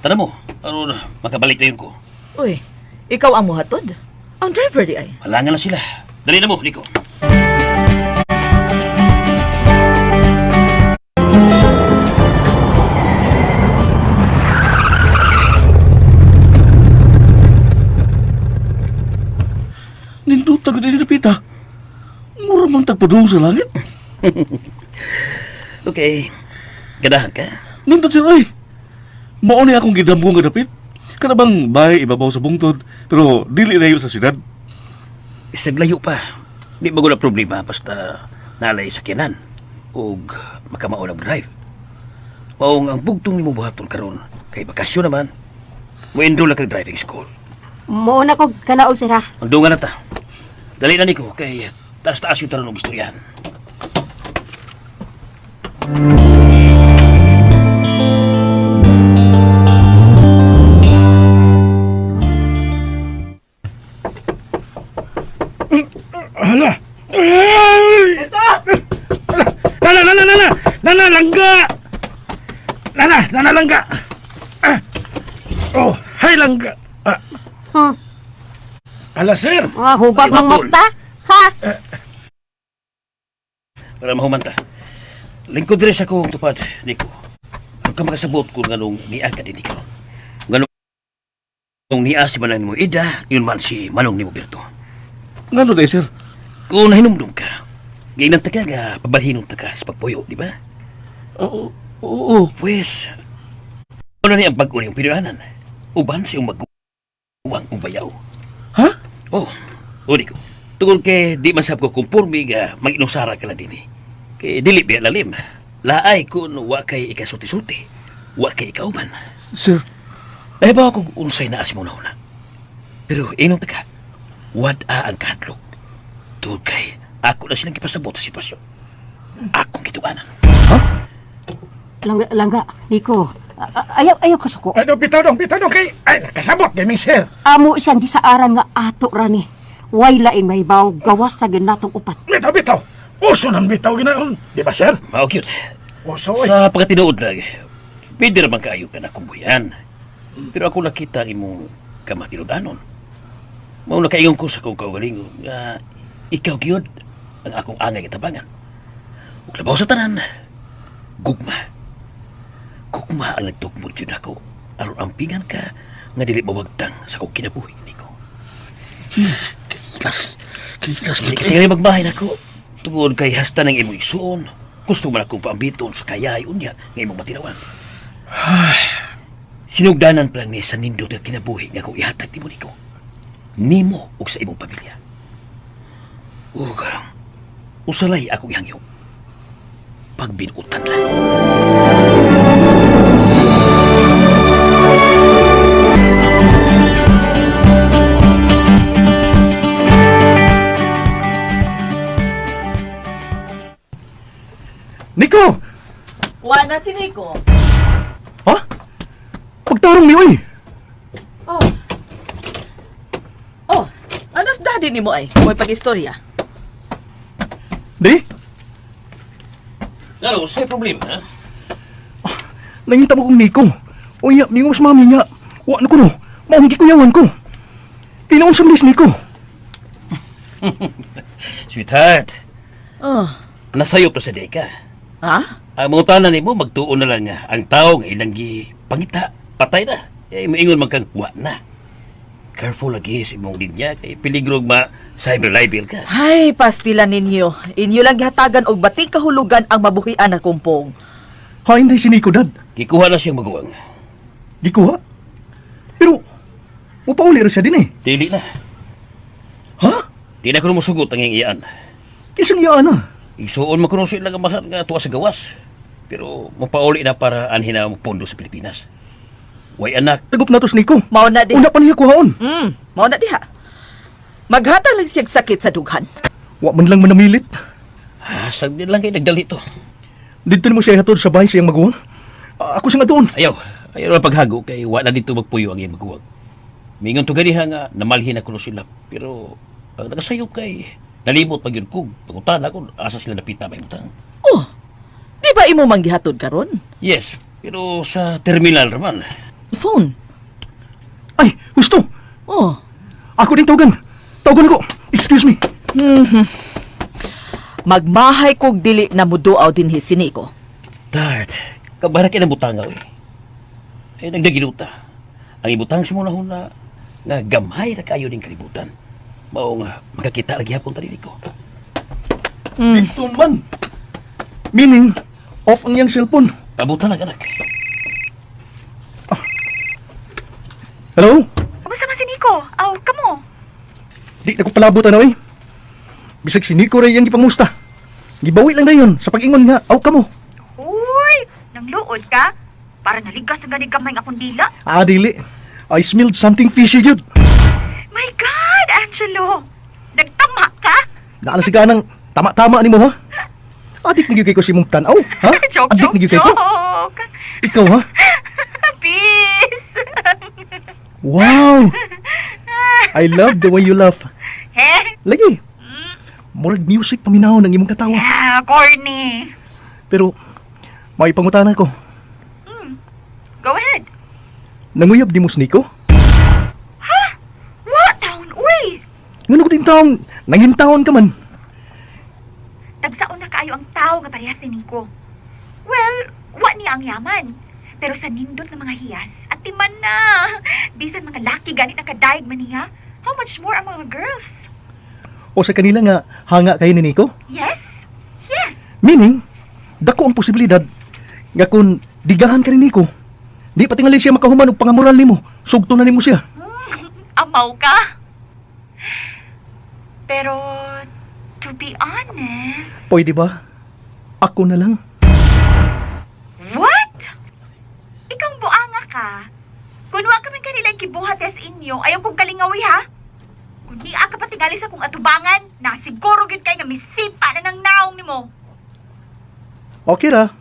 Tara mo, aron makabalik na yun ko. Uy, ikaw ang muhatod. Ang driver di ay. Malangan na sila. Dali na mo, Nico. Nindot agad ini dapita. Mura man tagpadung sa langit. Okay. Ganahan ka? Nindot sir ay. Mao ni akong gidamgo nga dapit. Kana bang bay ibabaw sa bungtod pero dili layo sa syudad. Isag layo pa. Di ba na problema basta nalay sakyanan ug makamao ng drive. Maong ang bugtong nimo buhaton karon kay bakasyon naman. Mo-enroll na kag driving school. Mo na ko kanaog sir ha. Magdungan na ta. Dali na niko kay taas-taas yung taron og istoryahan. Hala! Ay! Nana, nana, nana! Nana, langga! Nana, nana, langga! Ah. Oh, hi, langga! Ah. Hala, sir! Ah, hubag Ay, mang mapul. mata. Ha? Para mahumanta. Lingkod diri sa akong tupad, Nico. Ano ka makasabot kung anong niya ka din ikaw? Nganong niya si Manang nimo Ida, yun man si Manong nimo Berto. Ngano day sir? Kung nahinumdum ka, giingnan ta ka nga pabalhinon ta ka sa pagpuyo, di ba? Oo, oo. Pwes, ano ni ang bag-o niyong pinulanan? Uban sa iyong maguwang ubayaw. Ha? Oh, uli ko. Tungkol kay di man sab ko kumpurmi nga mag-inusara ka na din eh. Kay dili biya lalim. Laay kun wa kay ikasulti-sulti. Wa kay ikauban. Sir, Ay ba kung unsay naa si muna una. Pero inom ta ka, wad-a ang kahadlok. Tungod kay ako na silang gipasabot sa sitwasyon. Akong gituanan. Langga, langga, Nico. Ayaw, ayaw kasuko. Ay, dong, bitaw dong, bitaw dong kay... Ay, nakasabot gaming sir! Amo siyang gisaaran nga ato rani. Way laing mahibaw gawas sa ginatong upat. Bitaw, bitaw! Uso nang bitaw ginaon. Di ba, sir? Mao gyud. Uso, oy. Sa pagkatinuod lang, pwede naman kaayo ka na kumbuyan. Pero ako nakita ang imong kamatinudanon. Mao nakaingon ko sa akong kaugalingon nga ikaw gyud ang akong angay nga tabangan. Ug labaw sa tanan, gugma. Gugma ang nagtukmod gyud ako aron ampingan ka nga dili mawagtang sa akong kinabuhi niko. kilas. Kilas Dili gud ka kay. tingali magbahay nako. Tungod kay hasta ng imong isuon, gusto man akong paambiton sa kayay unya nga imong matinawan. Sinugdanan pa lang ni sa nindot nga kinabuhi nga akong ihatag nimo niko. Nimo ug sa imong pamilya. Ug usalay akong ihangyo. Pagbinutan lang. Nico! Wa na si Nico. Ha? Pagtarong ni oy. Oh. Oh, anas daddy nimo ay? May pag-istorya. Di? Ano, unsay problema? Ha? Nangita mo kong Nico. Unya, mingon sa mami nga. Wa na ko no. Maong gikuyawan ko. Kinaon sa miss Nico. Sweetheart, Oh. nasayop na sa deka. Ha? Ang mga tanan nimo magtuon na lang nga ang tao nga ilang gipangita, patay na. Eh moingon man kang wa na. Careful lagi sa imong linya kay peligro ma cyber libel ka. Ay, pastila ninyo. Inyo lang gihatagan og batik kahulugan ang mabuhian na kumpong. Ha, hindi si Nico, dad. Gikuha na siyang maguwang. Gikuha. Pero, Mupauli ra siya din eh. Dili na. Ha? Di na ko musugot ang iyang iyaan. Kisang iyaan na. Igsuon man kuno sila nga amahan nga tuwa sa gawas. Pero mupauli na para anhin na pondo sa Pilipinas. Way anak, Tagup na to si Nico. Mao na di. Una pa niya kuhaon. Mao na diha. Maghatag lang siyag sakit sa dughan. Wa man lang manamilit. Hasag din lang kay nagdali to. Dito nimo siya ihatod sa bahay sa iyang maguwang. Ah, ako siya nga doon. Ayaw, ayaw na paghago kay wa na dito magpuyo ang iyang maguwang. Mingon to ganiha nga namalhin na kuno sila pero ang nakasayop kay nalimot pag yun kog pangutana ko asa sila napita may utang. Oh, di ba imo mang gihatod karon? Yes, pero sa terminal raman. Phone. Ay, gusto. Oh. Ako din tawagan. Tawagan ako. Excuse me. Magmahay kog dili na muduaw dinhi si Nico. Dart, kabara kay nabutang eh. Ay nagdaginuta. Ang ibutang sa muna huna nga gamhay ra kayo ning kalibutan. Mao nga makakita ra gihapon ta ko. Dito man. Meaning, off ang iyang cellphone. Pabutan lang anak. Hello? Kumusta man si Nico? Aw, kamo. Di na ko palabot ano eh. Bisag si Nico ray iyang gipangusta. Gibawi lang dayon sa pag-ingon nga, aw kamo. Uy, nangluod ka? Para naligas ang gani gamay ng akong dila. Ah, dili. I smelled something fishy yun. My God, Angelo! Nagtama ka? Naala si ganang tama-tama nimo ha. Adik na gyud kay ko si mong tan-aw, ha? Joke, Adik joke, na gyud kay ko. joke. Ikaw ha? Peace! Wow! I love the way you laugh. Eh? Lagi. Murag music paminaw ng imong katawa. Ah, corny. Pero may pangutana ko. Go ahead. Nanguyab di mo si Nico? What taon, uy? Ngano ko din taong nangin taon ka man. Tagsaon na kaayo ang tao nga parehas ni Nico. Well, wa niya ang yaman. Pero sa nindot ng mga hiyas, at timan na. Bisan mga laki ganit na kadayeg man niya, how much more ang mga girls? O sa kanila nga hanga kayo ni Nico? Yes? Yes. Meaning, dako ang posibilidad nga kung digahan ka ni Nico, di pa tingali siya makahuman og pangamoral nimo, sugto na nimo siya. Amaw ka. Pero, to be honest, Pwede ba? Ako na lang. What? Ikaw ang buanga ka. Kung wa ka man kanilang gibuhat sa inyo, ayaw kong kalingawi ha. Kung di ka patingali sa kong atubangan, na siguro gyud kay nga misipa na ng naong nimo. Okay ra.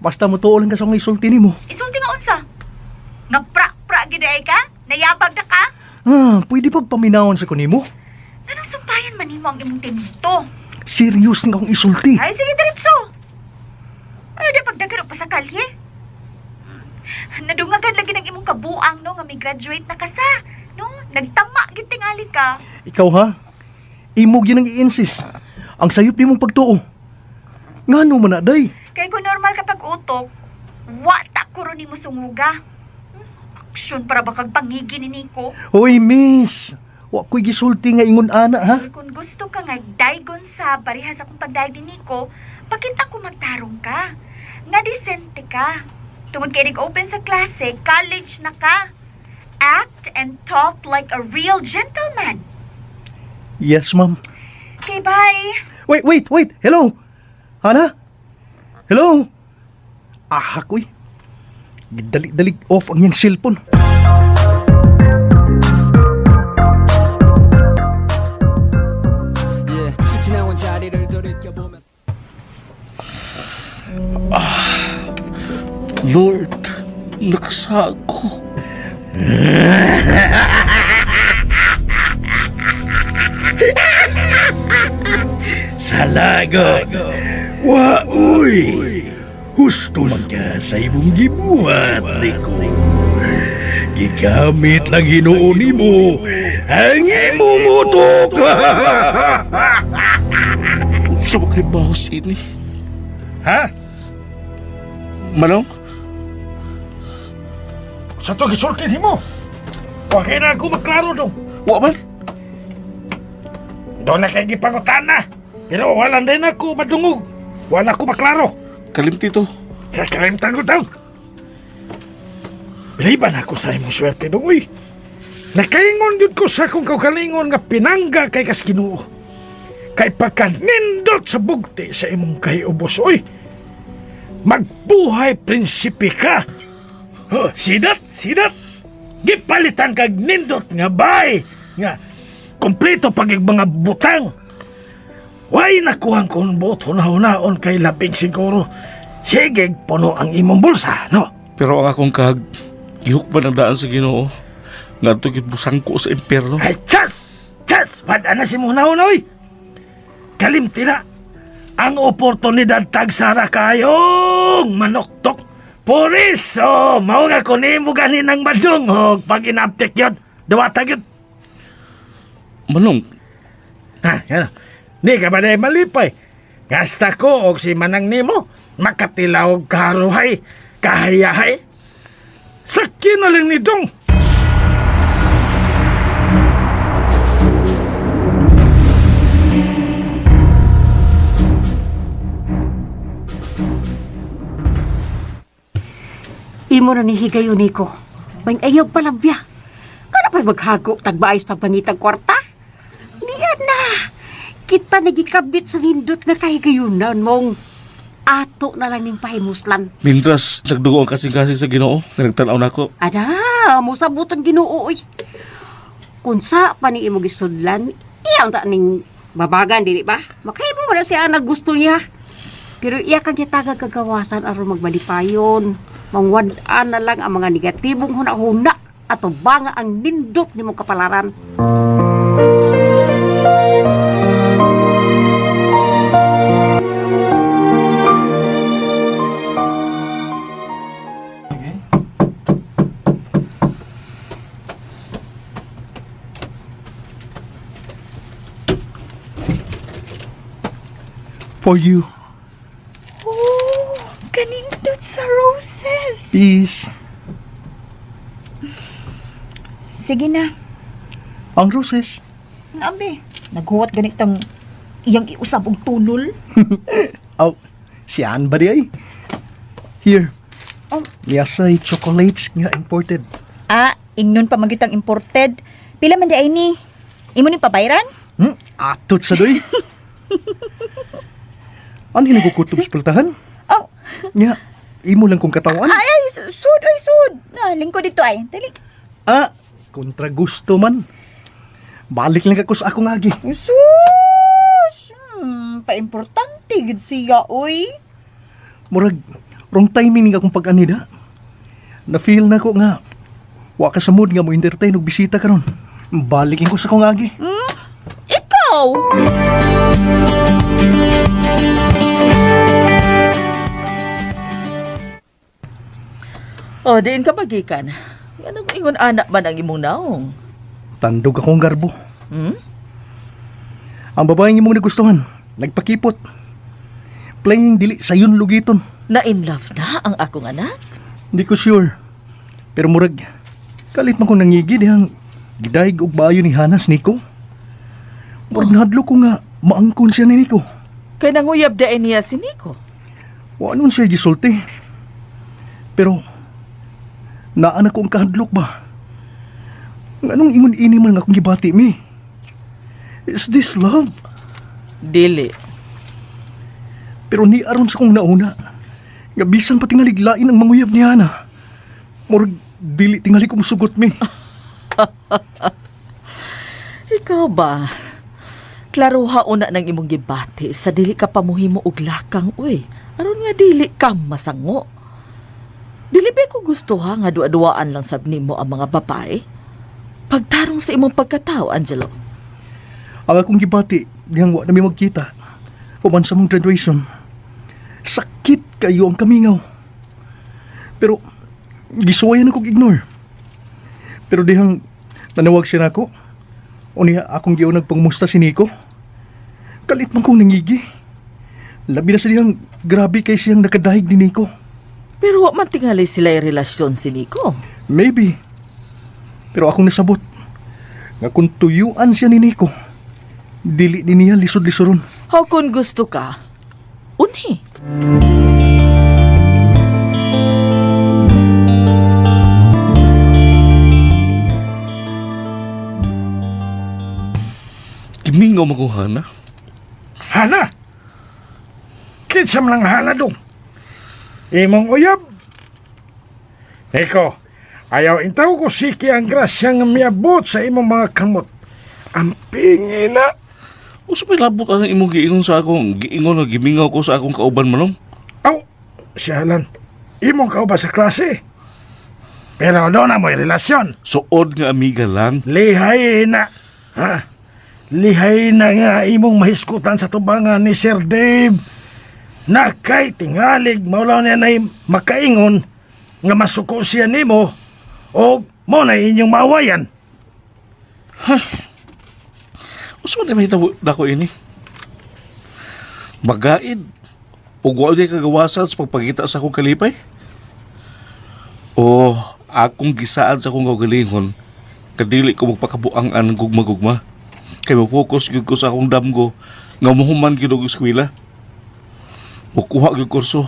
Basta mo lang ka sa akong isulti nimo. Isulti nga unsa? Nagpra-pra gyud ay ka? Nayabag na ka? Ah, pwede ba paminawon sa kunimo? Anong sumpayan man nimo ang imong tinto? Serious nga akong isulti. Ay, sige, diretso. Ay, di pagdagan pa sa kalye. Nadungagan lagi ng imong kabuang, no, nga may graduate na ka sa. No, nagtama, gyud tingali ka. Ikaw ha? Imo gyud ang i-insist. Ang sayop nimong pagtuo. Ngano man na day? Kay kung normal kapag utok, wa ta kuro nimo sunguga. Aksyon para ba kag pangigi ni Nico? Hoy miss, wa ko'y gisulti nga ingon ana ha. Kay Kung gusto ka nga daygon sa parehas akong pagdayeg ni Nico, pakita ko magtarong ka. Nga disente ka. Tungod kay nag-open sa klase, college na ka. Act and talk like a real gentleman. Yes, ma'am. Okay, bye. Wait, wait, wait. Hello. Hana? Hello? Ah, koy. Gidali-dalig off ang iyang cellphone. Lord, nakasako. Salagot. Wa uy. Husto man ka sa imong gibuhat niko. Gigamit lang Ginoo nimo ang imong utok. Unsa ba kay bahos ini? Ha? Manong? Sa to gisulti nimo. Wa kay na ako maklaro dong. Wa man? Doon na kay gipangutana. Pero wala din ako madungog. Wala ko maklaro. Kalimti to. Kakalimtan ko daw. Biliban ako sa imong swerte dong, uy. Nakaingon jud ko sa akong kaugalingon nga pinangga kay kas Ginoo. Kay pagkanindot sa bugti sa imong kahiubos, oy. Magbuhay prinsipe ka. Oh, sidat, sidat. Gipalitan kag nindot nga bay nga kompleto pag mga butang. Way nakuhang kung buot hunahunahon kay labing siguro. Sige, puno ang imong bulsa, no? Pero ang akong kag, gihukman ang daan sa Ginoo. Ngadto gyud busangko sa impyerno. Ay, chas! Chas! Wala na si Munahuna, oy! Kalimti na! Ang oportunidad tagsara kayong manoktok. Por eso, mao nga ko nimo ganin ang madunghog pag inaptik yun. Duwata yun. Manong, Ha, yan. Di ka ba na malipay? Gasta ko og si manang nimo, makatilaw og karuhay, kahayahay. Sakyo na lang ni Dong. Imo na ni higayon Nico. May ayaw palabya. Kana pa maghago tagbaayos pagpangitag kwarta? Niya na. Kita nagikabit sa nindot nga kahigayunan mong ato na lang ning pahimuslan. Mintras nagdugo ang kasing-kasing sa Ginoo, nga nagtan-aw nako. Ada, mosabutan Ginoo oy. Kun sa pa ni imo gisudlan, iyang ta ning babagan dili ba? Makahimo man na siya ang gusto niya. Pero iya kang gitagag kagawasan aron magbalipayon. Mangwad-an na lang ang mga negatibong huna-huna ato banga ang nindot nimong kapalaran. For you. Oh, kanindot sa roses. Peace. Sige na. Ang roses. Nabi, naghuwat ganitang iyang iusab og tunol. Oh, siyaan ba di ay? Here. Oh. Niyasay chocolates nga imported. Ah, ingnon pa magyutang imported. Pila man di ay ni? Imo ni pabayran? Atot sa doy. Ano hinagukutob sa pultahan? Oh, Nga, imo lang kong katawan. ay, ay, sud, ay, sud. Na, lingkod dito ay. Dali. Ah, kontra gusto man. Balik lang ako sa akong agi. Sus! Paimportante gud siya, oy. Murag, wrong timing ning akong pag-anida. Na-feel na ko nga, wa ka sa mood nga mo entertain og bisita karon. Balik lang ko sa akong agi. Ikaw! Oh, diin ka magikan. Anong ingon anak man ang imong naong? Tandog akong garbo. Hmm? Ang babaeng imong nagustuhan, nagpakipot. Playing dili sayon lugiton. Na in love na ang akong anak? Hindi ko sure. Pero murag, kalit man kong nangigi dihang gidayeg og baayo ni Hanas Nico. Murag nahadlo ko nga maangkon siya ni Nico. Kay nanguyab daen niya si Nico. Wa nun siya gisulti. Pero naa na ko ang kahadlok ba? Nganong ingon ini man nga akong gibati mi? Is this love? Dili. Pero ni aron sa kong nauna, nga bisan pa tingalig lain ang manguyab ni Hana. Murag dili tingali ko musugot mi. Ikaw ba? Klaruha una ng imong gibati sa dili ka pamuhimo og lakang uy. Aron nga dili ka masango. Dili ba ko gusto ha nga duwa-duwaan lang sab nimo ang mga babae? Pagtarong sa imong pagkatao, Angelo. Ang akong gibati, dihang wa na mi magkita. Human sa mong graduation. Sakit kayo ang kamingaw. Pero, gisuwayan akong ignore. Pero dihang nanawag siya nako. O niya akong giunag pangmusta si Nico. Kalit man kong nangigi. Labi na sa dihang grabe kay siyang nakadahig ni Nico. Pero wa man tingali sila yung relasyon si Nico. Maybe. Pero akong nasabot. Nga kung tuyuan siya ni Nico, dili din niya lisod-lisoron. How kung gusto ka, unhi. Gimingaw man kong Hana. Hana! Kinsa man ang Hana dong? Imong uyab? Nico, ayaw intaw ko siki ang grasya nga miabot sa imong mga kamot. Ang pingina. Usa may labot ang imong giingon sa akong giingon nga gimingaw ko sa akong kauban, Manong. Aw, siyalan. Imong kauban sa klase. Pero doon na mo'y relasyon. Suod nga amiga lang. Lihay na. Ha? Lihay na nga imong mahiskutan sa tubangan ni Sir Dave. Na kay tingalig maulaw niya na makaingon nga masuko siya nimo o mo na inyong maawayan. Usa man mahitabo nako ini. Magaid ug wa di kagawasan sa pagpangita sa akong kalipay. Oh, akong gisaad sa akong kaugalingon kadili ko magpakabuang-an ng gugma-gugma. Kay mo-focus gyud ko sa akong damgo nga muhuman gyud og eskwela. Mukuha gyud kurso.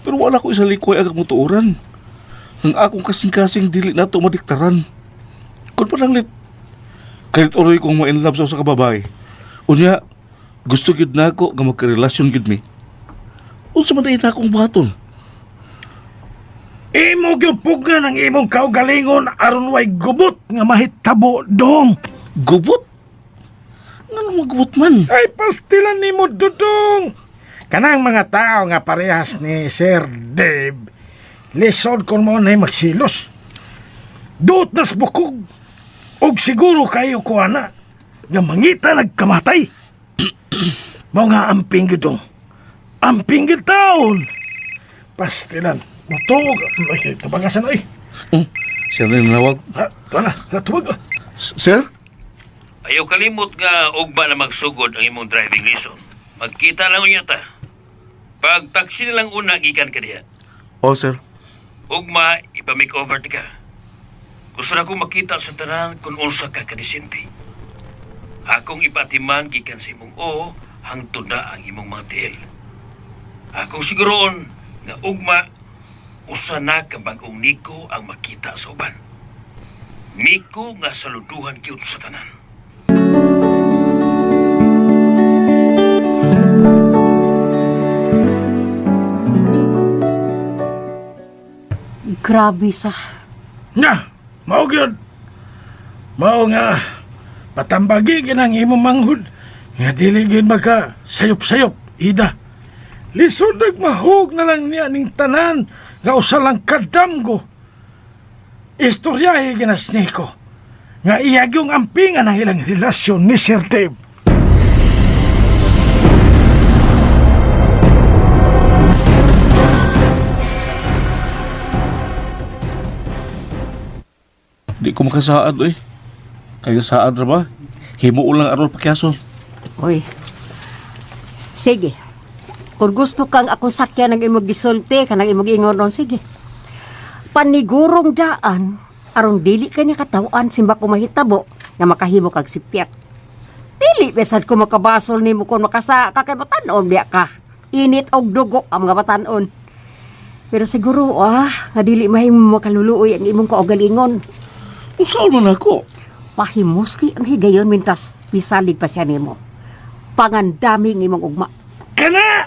Pero wala ko isa likoy ang mutuoran. Ang akong kasing-kasing dili nato madiktaran. Kun pananglit kahit oroy kong ma-in love sa usa ka babae. Unya, gusto gyud nako nga magkarelasyon gyud mi. Unsa man na akong buhaton? Imo gyud pugan ang imong kaugalingon aron way gubot nga mahitabo dong. Gubot? Ngano magubot man? Ay pastilan nimo dudong. Kanang mga tao nga parehas ni Sir Dave, lisod kon mo na magsilos. Duot nas bukog. Og siguro kayo ko ana nga mangita nagkamatay. Mao nga amping gidong. Amping gid taon. Pastilan. Matuog. Ay, tubagasan ay. Siya na yung nawag. Ha, tuwa na. Ha, tubag. Sir? Ayaw kalimot nga ugma na magsugod ang imong driving lesson. Magkita lang unya ta. Pag taxi na lang una gikan ka diha. Oh, sir. Ugma ipa-makeover ti ka. Gusto na akong makita sa tanan kung unsa ka kadisente. Akong ipatiman gikan sa imong oo hangtod na ang imong mga tiil. Akong siguroon nga ugma usa na ka bag-ong Nico ang makita sa uban. Nico nga saluduhan gyud sa tanan. Grabe sa. Nga, mao gyud. Mao nga patambagi gyud ang imong manghud nga dili gyud maka sayop-sayop ida. Lisod nagmahug na lang niya ning tanan nga usa lang kadamgo. Istoryahe ginas niko nga iya gyung ampingan ang ilang relasyon ni Sir Dave. Di ko makasaad, oy. Kaya saad ra ba? Himo lang aron pakyason. Uy. Sige. Kung gusto kang akong sakyan ng imong gisulti, kanang imong ingon ron, sige. Panigurong daan, aron dili ka niya katawan simba ko mahitabo nga makahimo kag sipyat. Dili besad ko makabasol nimo kung makasa ka kay batan-on biya ka. Init og dugo ang mga batan-on. Pero siguro nga dili mahimo makaluluoy ang imong kaugalingon. Unsaon man ako? Pahimusti ang higayon mintas bisalig pa siya nimo. Pangandami ng imong ugma. Kana!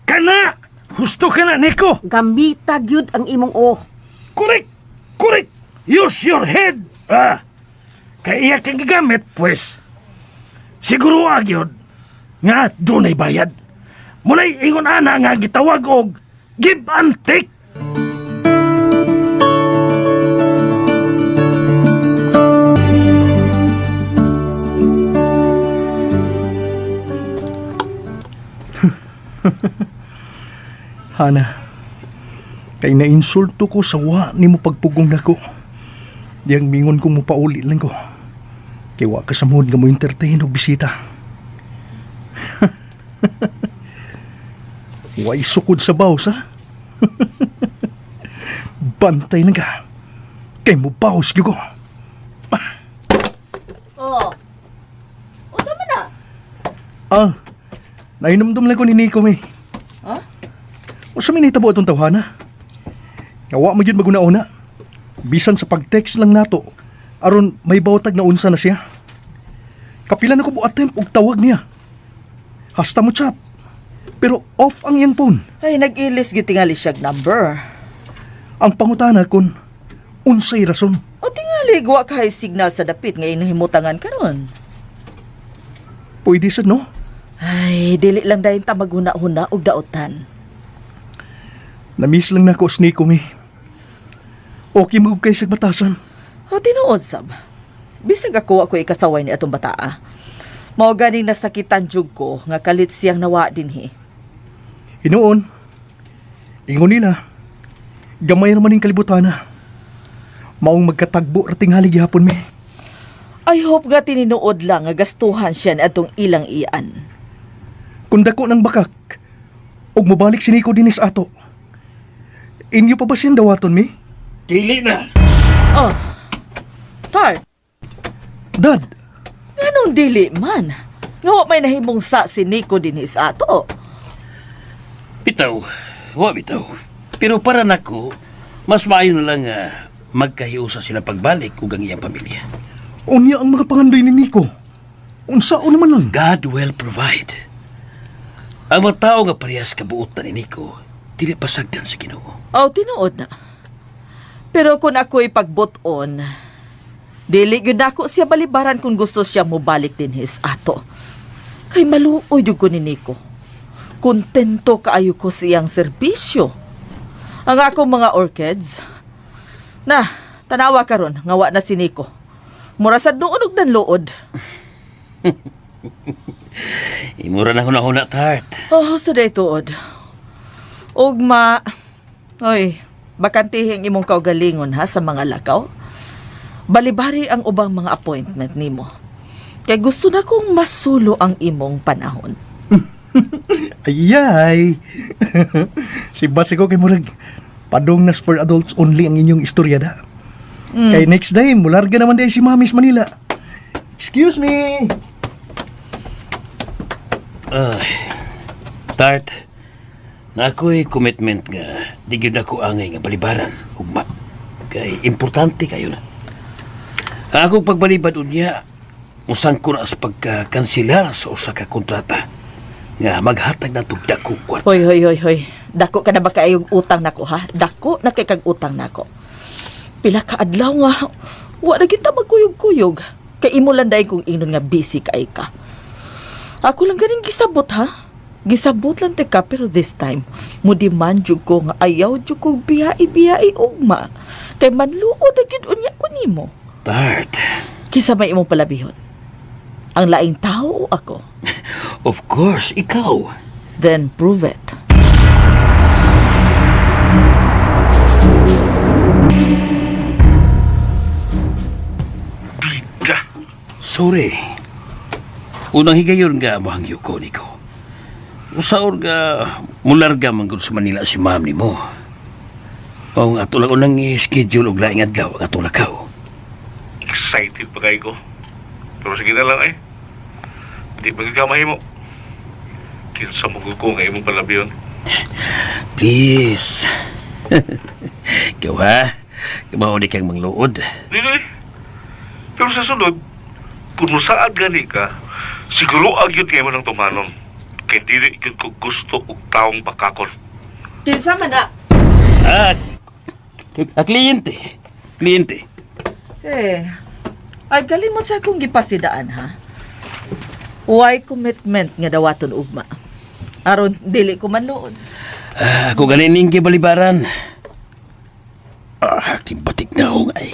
Kana! Husto ka na, Nico! Gamita gyud ang imong oh. Correct! Correct! Use your head! Ah! Kay iya kang gigamit, pues. Siguro agyod nga dunay bayad. Mulay ingon ana nga gitawag og give and take. Hana, kay nainsulto ko sa wa ni mo pagpugong nako. Diyang mingon ko mo pauli lang ko. Kay wa ka sa mood nga mo entertain og bisita. Way sukod sa baws, ha? Bantay lang ka. Kay mo baws gyud ko. Oh. Unsa man na? Ah, nainomdom lang ko ni Nico, may. Ha? Unsa may nahitabo atong tawhana? Nga wa mo gyud maguna-una. Bisan sa pag-text lang nato, aron may bawtag na unsa na siya. Kapila na ko mo attempt og tawag niya. Hasta mo chat. Pero off ang iyang phone. Ay, nag-ilis gitingali siyag number. Ang pangutana kun unsay rason. O tingali, guwa kay signal sa dapit nga inahimutangan karon. Pwede sad no? Ay, dili lang dayon ta maghuna-huna og daotan. Namiss lang nako si Nico mi. Okay mo kay sa batasan. O tinuod sab. Bisag ako ako ikasaway ni atong bataa. Mao ganing nasakitan jug ko nga kalit siyang nawa dinhi. Hinuon. Ingon nila. Gamay ra man ning kalibutana. Maong magkatagbo ra tingali gihapon mi. I hope nga tinuod lang nga gastuhan siya ni atong ilang iyan. Kung dako ng bakak, ug mobalik si Nico dinis ato. Inyo pa ba siyang dawaton mi? Dili na. Oh. Tart, Dad, nganong dili man? Nga wa may nahimong sa si Nico dinhi sa ato. Bitaw, wa bitaw. Pero para nako, mas maayo na lang nga magkahiusa sila pagbalik ug ang iyang pamilya. unya ang mga pangandoy ni Nico. Unsaon naman lang. God will provide. Ang mga tao nga parehas kabuot na ni Nico, dili pasagdan sa Ginoo. Oh, tinuod na. Pero kung ako'y pagbuton, dili gyud nako siya balibaran kung gusto siya mobalik dinhi sa ato. Kay maluoy jud ko ni Nico. Kontento kaayo ko siyang serbisyo. Ang akong mga orchids. Na, tanawa karon nga wa na si Nico. Mura sad noon og nanluod. Imura na huna-huna, Tart. Oh, sa day tuod. Ugma, oy, bakantihing imong kaugalingon ha sa mga lakaw. Balibari ang ubang mga appointment nimo. Kay gusto na kong masulo ang imong panahon. Ayay. Si Basico kay murag padong nas for adults only ang inyong istorya da. Kay next day mularga naman day si Mami sa Manila. Excuse me. Ay, Tart, na ako'y commitment nga di gyud ako angay nga balibaran ugma. Kay importante kayo na. Ang akong pagbalibad unya, usang ko na sa pagka-kanselar sa usa ka kontrata nga maghatag na tugda kong kwarta. Hoy, hoy, hoy, hoy. Dako ka na ba kaayong utang nako ha? Dako na kay kag utang nako. Pila ka adlaw nga wa na kita magkuyog-kuyog. Kay imo lang dahil kung ingnon nga busy kay ka. Ako lang ganing gisabot ha. Gisabot lang te ka pero this time mo demand jud ko nga ayaw jud kog biyai-biyai ugma. Kay manluod na jud unya ko nimo. Tart, Kisa may imong palabihon. Ang laing tao o ako. of course, ikaw. Then prove it. Bida! Sorry. Unang higayon nga mohangyo ko niko. Usaor nga mularga man gud sa Manila si ma'am nimo. Mao nga ato lang unang i-schedule og laing adlaw ang atong lakaw. Excited pa kayo ko. Pero sige na lang ay. Di pa ka mahimo. Kinsa mo ko nga imong palabiyon. Please. Ikaw ha? Kabaho di kang mangluod. Dili. Pero sa sunod, kung musaad gani ka, siguro agyud kay mo ng tumanon. Kay dili gyud ko gusto og taong bakakon. Kinsa man na? Ah, ah, kliyente. Kliyente. Eh, ay galing mo sa akong gipasidaan ha. Why commitment nga dawaton ugma? Aron dili ko manluod. Ah, ako ganin ning gibalibaran. Ah, aking batik naong ay.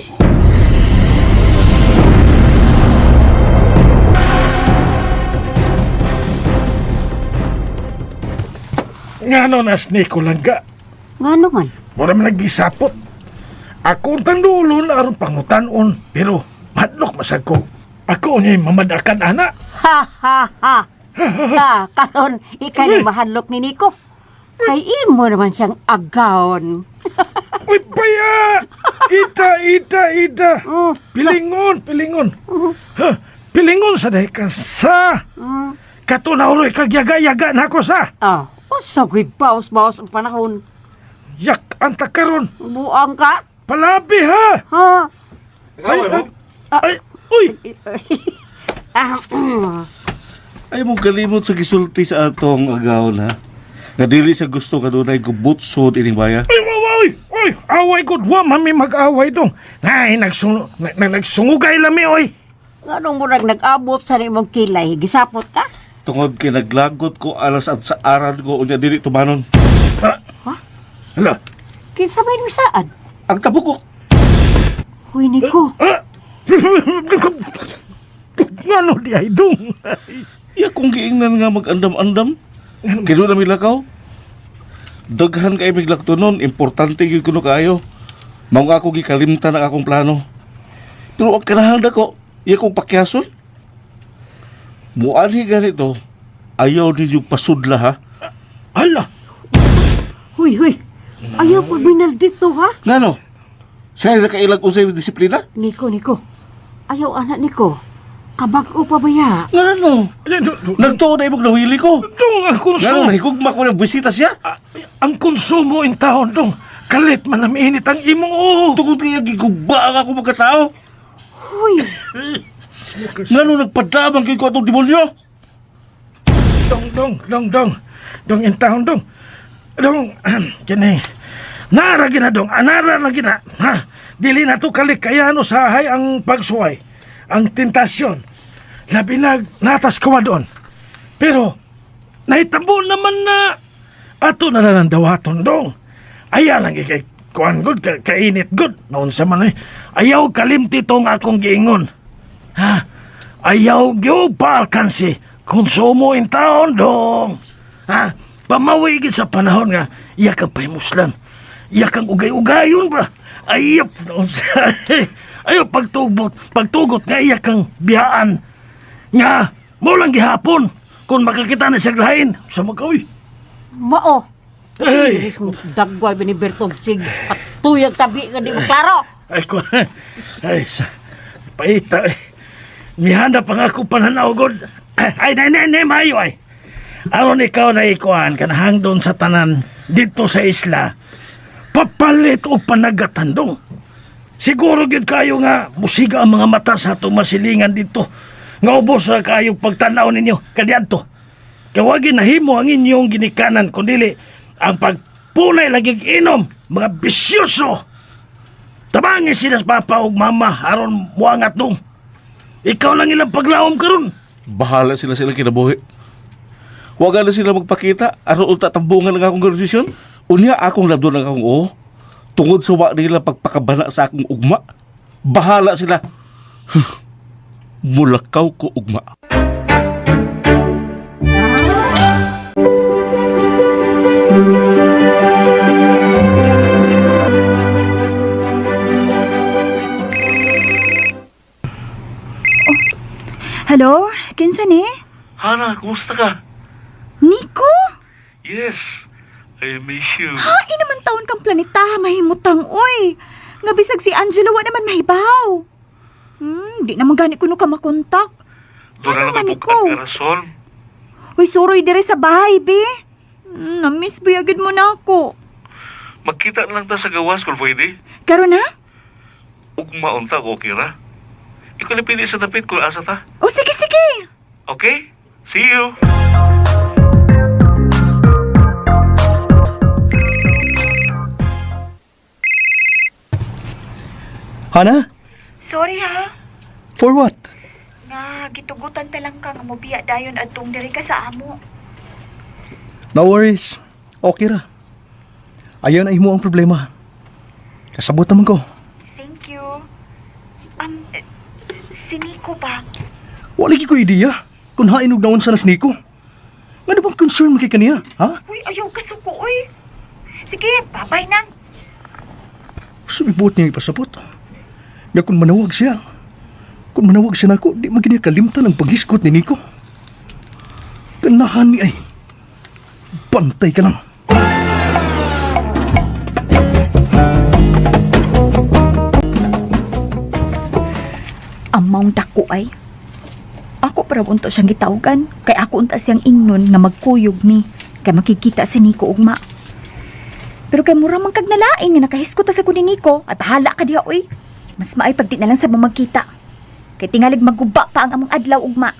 Ngano nas Nico langga? Ngano man? Mura man nagisapot. Ako ang tandulon aron pangutanon, pero madlok masag ko. Ako niya mamadakan ana. Ha ha ha. Ha, karon ikay ni mahadlok ni Nico. Kay imo naman siyang agawon. Uy, paya! Ita, ita, ita! Pilingon, pilingon. Ha, pilingon sa dahi ka sa! Kato na uloy kagyaga-yaga na ako sa! Ah, usa ko'y baos-baos ang panahon. Yak ang takaron! Buang ka? Palabi ha! Ha? Ay, ay, ay, uy! Ah, Ay mo kalimot sa gisulti sa atong agaw na. Nga dili sa gusto ka dunay gubutsod ining baya. Ay, oy, oy, away gud wa mami mag-away dong. Nay, nagsungugay lami oy. Nganong murag nag-abot sa imong kilay, gisapot ka? Tungod kay naglagot ko alas at sa aran ko unya dili tumanon. Ha? Hala. Kinsa may misaad? Ang tabukok. Huy, Nico. Ngano di ay dong? Iya kung giingnan nga mag-andam-andam. Kay doon na milakaw. Daghan kay miglakto nun, importante gyud kuno kaayo. Mao nga ako gikalimtan ang akong plano. Pero ang kanahang dako, iya kong pakyason. Muanhi ganito, ayaw ninyo pasudla ha. Hala. Huy, huy. Ayaw pag dito, ha? Ngano? Siya nakailag unsay disiplina? Nico, Nico. Ayaw, anak Nico. Kabag-o pa ba ya? Ngano? Nagtuo na imong nawili ko. Dong ang Ngano konsumo. nahigugma ko ng bisita siya? Ang konsumo in taon dong. Kalit man ang init ang imong oo. Tungod kaya gigugba ang ako magkatao. Huy. Ngano nagpadamang kay ko atong demonyo? Dong, dong, dong, dong. Dong in taon dong. Dong, kini. Nara gina dong, anara na gina. Ha? Dili na to kalikayan usahay ang pagsuway. Ang tentasyon. Labi na natas kawa doon. Pero, nahitabo naman na ato na lang ang dawaton dong. Ayaw lang ikay kuan good, kainit good. Naunsa man eh. Ayaw kalimti tong akong giingon. Ha? Ayaw gyud paalkansi. Konsumo in taon dong. Ha? Pamawi gid sa panahon nga iya ka pahimuslan. Iya kang ugay-ugayon ba? Ayop naunsa. Ayaw pagtugot, pagtugot nga iya kang biyaan. Nga mo lang gihapon kung makakita na siya lain sa magkaoy. Mao. Ay. Dagway binibertong sig. At tuyag tabi nga di mo klaro. Ay, ko, ay, sa, paita, eh. Mihanda pa nga ako pananaw, God. Ay, nay, nay, nay, maayo, ay. Aron ikaw na ikuan, kanahang doon sa tanan, dito sa isla, papalit o panagatandong. Siguro gyud kayo nga, musiga ang mga mata sa atong masilingan dito. Nga ubos ra kayo pagtanaw ninyo, kadiadto. Kaya wag nahimo ang inyong ginikanan, kundili ang pagpunay lagi inom, mga bisyoso. Tabangin sila sa papa ug mama aron muangat dong. Ikaw lang ilang paglaom karon. Bahala sila silang kinabuhi. Huwag na sila magpakita aron unta tambungan ang akong desisyon. Unya akong labdon ang akong oo. Tungod sa wa nila pagpakabana sa akong ugma. Bahala sila. Mulakaw ko ugma. Hello? Kinsa ni? Hana, kumusta ka? Nico? Yes, I miss you. Hain naman taon kang planeta, mahimutang oy. Nga bisag si Angelo wa naman mahibaw. Di naman gani kuno ka makontak. Ano man ikaw? rason. Uy, suroy dire sa bahay, be. Na-miss ba agad mo na ako. Magkita na lang ta sa gawas kung pwede. Karon ha? Ugma unta ko kira. Ikaw na pili sa dapit kung asa ta. O sige, sige. Okay? See you. Hana? Sorry ha. For what? Nga gitugutan ta lang ka nga mobiya dayon adtong diri ka sa amo. No worries. Okay ra. Ayaw na imo ang problema. Kasabot naman ko. Thank you. Si Nico ba? Wala ko ideya kung hain og naon sa nas Nico. Ngano bang concern mo kay kaniya, ha? Uy, ayaw ka suko oy. Sige, babay na. Sumibot niya ipasabot. Nga kung manawag siya, nako, di man kiniya kalimtan ang paghiskot ni Nico. Kanahan ni ay, bantay ka lang. Among dako ay. Ako para unto siyang gitawagan kay ako unta siyang ingnon nga magkuyog ni kay makikita si Nico ugma. Pero kay mura man kag nalain nga nakahiskot ta sa ni Nico, ay bahala ka diha oy. Mas maay pag di na lang sa magkita. Kay tingalig maguba pa ang among adlaw ugma.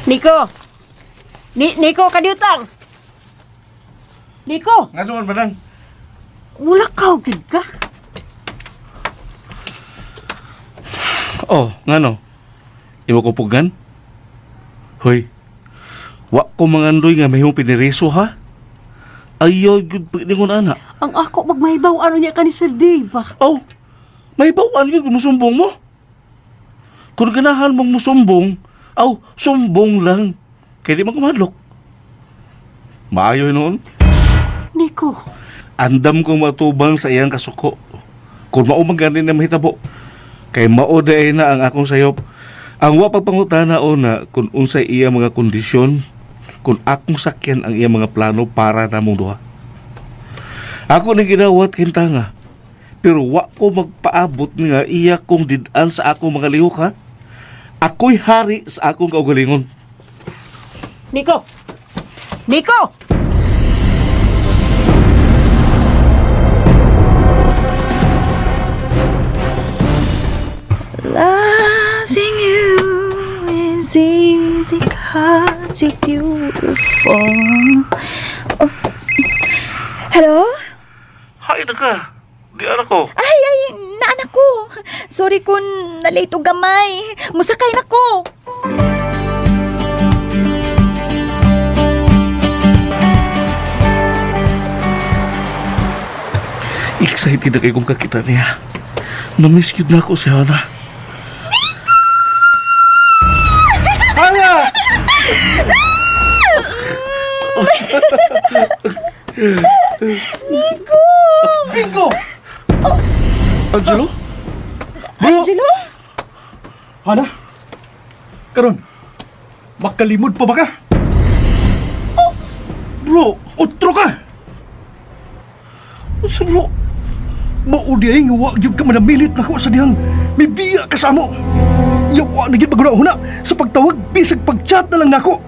Nico! Nico, kadiutang! Nico! Nga naman, Manang. Wala ka, gid ka. Oh, ngano? Imo ko pugan? Hoy. Wa ko mangandoy nga mahimong piniriso ha. Ayaw gud paglingon ana. Ang ako magmahibaw ano niya ka ni Sir Dave ba? Oh, may bawaan gyud kung musumbong mo. Kung ganahan mong musumbong, aw, sumbong lang. Kay di man kumadlok. Maayo noon. Nico, Andam kong matubang sa iyang kasuko. Kung mao man gani na mahitabo. Kay mao day na ang akong sayop. Ang wa pagpangutana una kung unsay iya mga kondisyon, kung akong sakyan ang iya mga plano para namong duha. Ako ning gidawat kintanga. Pero wa ko magpaabot nga iya kong did-an sa akong mga lihok ha. Ako'y hari sa akong kaugalingon. Nico! Nico! Loving you is easy 'cause you're beautiful. Oh. Hello? Hay na ka. Di ara ko. Ay, ay, naanak ko. Sorry kung nalate og gamay. Musakay na ko. Excited na kay kong kakita niya. Namiss yun na ako si Hana. Hana! Nico! Bingo! Angelo? Bro! Angelo? Hana? Karon, makalimod pa ba ka? Bro! Otro ka! Unsa bro? Mao di ay nga wa gyud ka manamilit nako sa dihang may biya ka sa amo. Yawa na gyud maghuna sa pagtawag bisag pagchat na lang nako.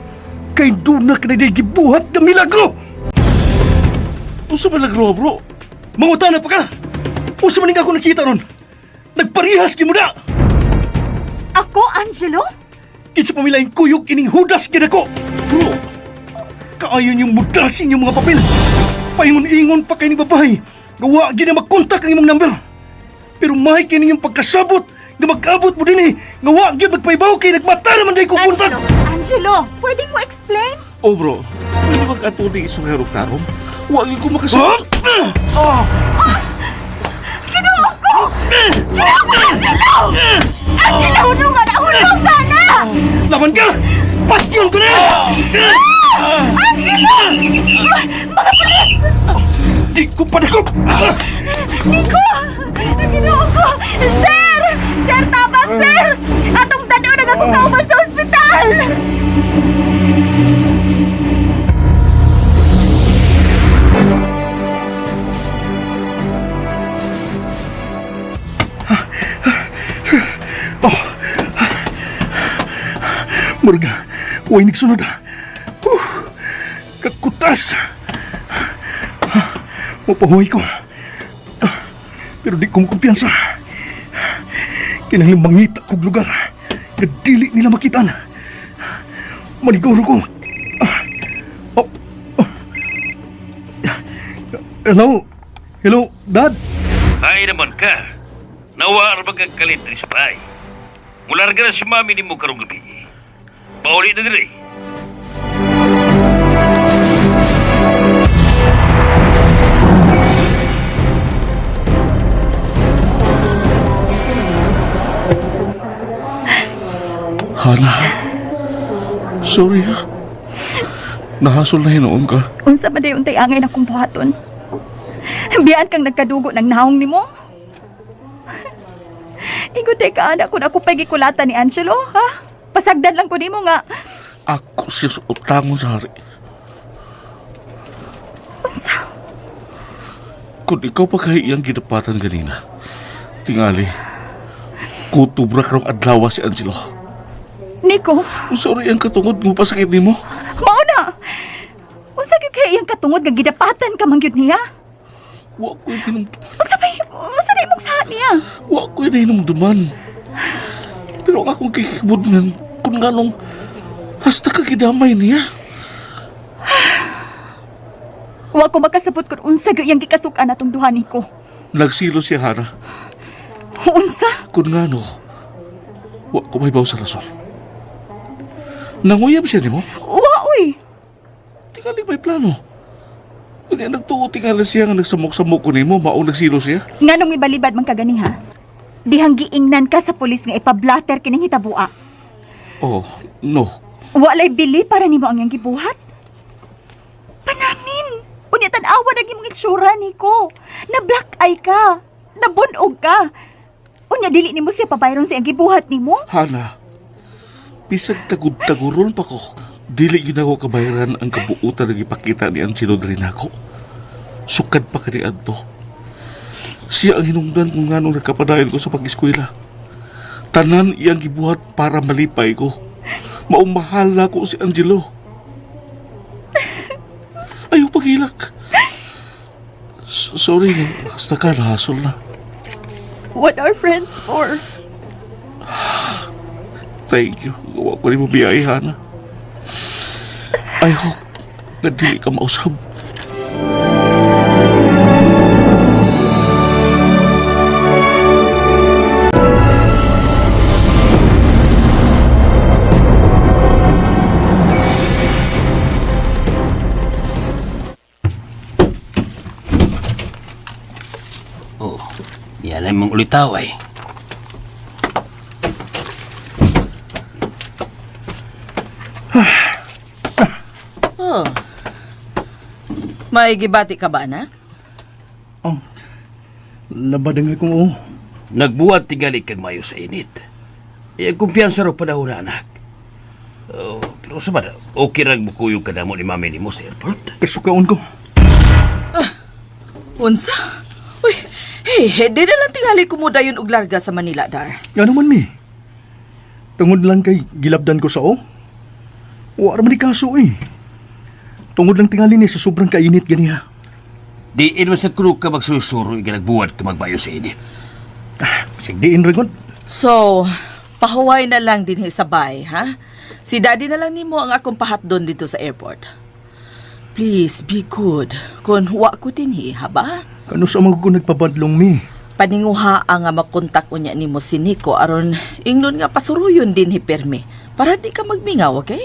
Kay doon na ka na gibuhat nga milagro. Unsa ba lagro bro? Mangutana pa ka. Usa man ning ako nakita ron. Nagparihas gyud mo na. Ako, Angelo? Kinsa pa milaing kuyog ining hudas gyud ako. Bro! Kaayon yung mudas inyong mga papel. Paingon-ingon pa kay ning babae. Gawa gyud na makontak ang imong number. Pero mahay kay ninyong pagkasabot nga mag-abot mo dinhi. Nga wa gyud magpaibaw kay nagmata naman day ko kontak. Angelo, pwede mo explain? Oh bro, pwede bang atuni isang herok tarong? Wa gyud ko makasabot. Ginoo ko! Ginoo ko, Angelo! Angelo, hunong ka na! Hunong ka na! Laban ka! Patyon ko na! Angelo! Mga pulis! Di ko padakop! Nico! Ginoo ko! Sir! Sir, tabang, sir! Atong tanaw na akong kauban sa ospital! Murga, huwag nagsunod. Huh, kakutas! Mapahuwi ko. Pero di ko makumpiyansa. Kinahanglan mangita kog lugar. Nga dili nila makitaan. Maniguro ko. Oh, oh. Hello? Hello, Dad? Hay naman ka. Nawa ra ba kalit ni Spy? Mularga na si mami ni mo karong gabi. Pauli na diri. Hana. Sorry ha. Nahasol na hinuon ka. Unsa ba day untay angay na kong buhaton? Biyaan kang nagkadugo ng naong nimo? Ingon day ka anak kung ako pa'y gikulatan ni Angelo, ha? Pasagdan lang ko nimo nga. Ako siya sa utangon sa hari. Unsa? Kung ikaw pa kay iyang gidapatan ganina, tingali, kutubra karong adlaw si Angelo. Nico, Sorry ang katungod mo pasakit nimo. mao na. Unsa Unsa gyud kay iyang katungod nga gidapatan ka man gyud niya? Wa ko'y hinum Unsa bay unsa na imong saha niya? Wa ko'y nahinumduman. Pero ang akong kikibudngan kung nganong hasta ka gidamay niya. Wa ko makasabot kung unsa gyud iyang gikasuk-an atong duha niko. Nagsilo siya, Hana. Unsa? Kung ngano, wa ko may sa rason. Nanguyab siya nimo? Wa oy. Tingali may plano. Hindi nagtuo tingali siya nga nagsamok-samok ko nimo, maong nagsilo siya. Nganong ibalibad man ka gani ha? Dihang giingnan ka sa pulis nga ipablatter kining hitabua. Oh, no. Walay bili para nimo ang iyang gibuhat. Panamin! Unya tan-awa na imong itsura niko. Na black eye ka. Nabunog ka. Unya dili nimo siya pabayron sa iyang gibuhat nimo. Hana, bisag tagud-taguron pa ko. Dili gyud nako kabayaran ang kabuutan nga gipakita ni Angelo diri nako. Sukad pa kani adto. Siya ang hinungdan kung nganong nagkapadayon ko sa pag-eskwela. Tanan iyang gibuhat para malipay ko. Maumahala ko si Angelo. Ayaw paghilak. Sorry, hasta ka, nahasol na. What are friends for? Thank you. Wa ko nimo biyay, Hana. I hope nga dili ka mausab. Oh, yan ay mong ulitaw ay. Oh. May gibati ka ba, anak? Oh, labad ang akong oo. Nagbuhat tingali kag mayo sa init. Eh, kumpiyansa ro panahon na, anak. Oh, pero sa ba, okay ra bukuyog ka na mo ni mami nimo sa airport? Kasukaon ko. Unsa? Uy, hey, di na lang tingali kumudayon og larga sa Manila, dar. Nga naman mi. Tungod lang kay gilabdan ko sa o. Wa ra man ni kaso eh. Tungod lang tingali ni sa sobrang kainit ganiha. Diin man sa crew ka magsusuro ika nagbuhat ka magbayo sa init. Sigdiin ra gud. So, pahuway na lang din sa bay, ha? Si daddy na lang nimo ang akong pahatdon dito sa airport. Please, be good. Kung wa ko dinhi, ha ba? Kano sa mga ko nagpabadlong mi. Paninguha ang nga makontak unya nimo si Nico aron ingnon nga pasuruyon din hi permi para di ka magmingaw, okay?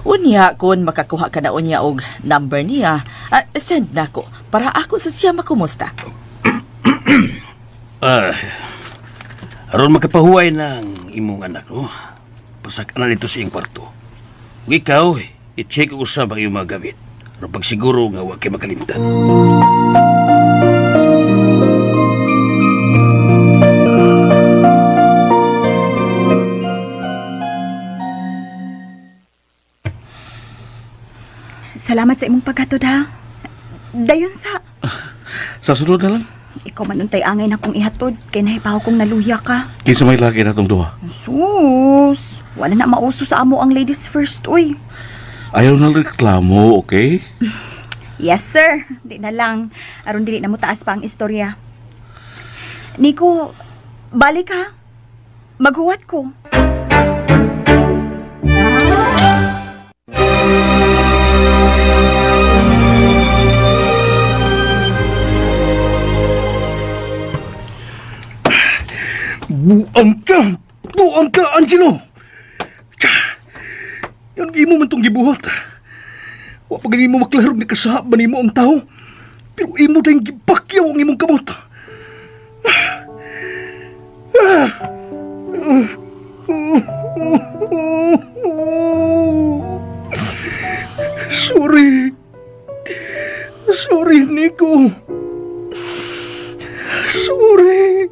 Unya kun makakuha ka na unya og number niya, send nako para ako sa siya makumusta. Ah, aron makapahuway ng imong anak, no? Pasak na dito sa iyong kwarto. Ug ikaw, i-check usab ang iyong mga gamit. Aron pagsiguro nga wa kay makalimtan. Salamat sa imong paghatod ha. Dayon sa Sa sunod na lang. ikaw man untay angay na kong ihatod kay nahibaw kong naluya ka. Kinsa may lagi na tong duha. Sus, wala na mauso sa amo ang ladies first uy. Ayaw na reklamo, okay? Yes, sir. Di na lang. Aron dili na mo taas pa ang istorya. Nico, balik ha. Maghuwat ko. Buang ka! Buang ka, Angelo! Tsa! Yan imo man tong gibuhat. Wa pa gani mo maklaro ni kasahap ba nimo ang tao. Pero imo dayong gibakyaw ang imong kamot. Sorry. Sorry, Nico. Sorry.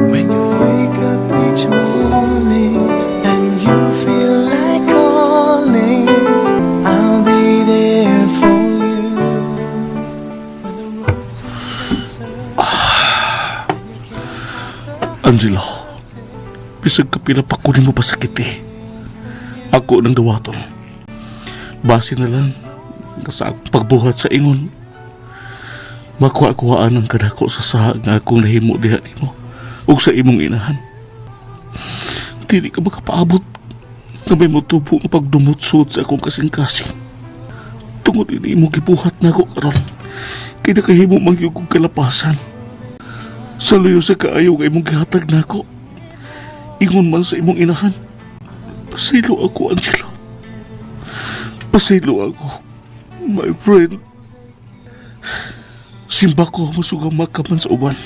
When you wake up each morning and you feel like calling, I'll be there for you. When the road seems uncertain, Angelo, Bisag kapila pa ko nimo pasakiti. Ako nang dawaton. Base na lang nga sa akong pagbuhat sa ingon. Makuha-kuhaan ang kadako sa saha nga akong nahimo diha nimo ug sa imong inahan. Dili ka makapaabot nga may motubo nga pagdumutsod sa akong kasing-kasing. Tungod ini imong gibuhat nako karon, kay nakahimo man gyud kong kalapasan. Sa luyo sa kaayo nga imong gihatag nako, ingon man sa imong inahan. Pasaylo ako, Angelo. Pasaylo ako, my friend. Simba ko masuga makaman sa uban.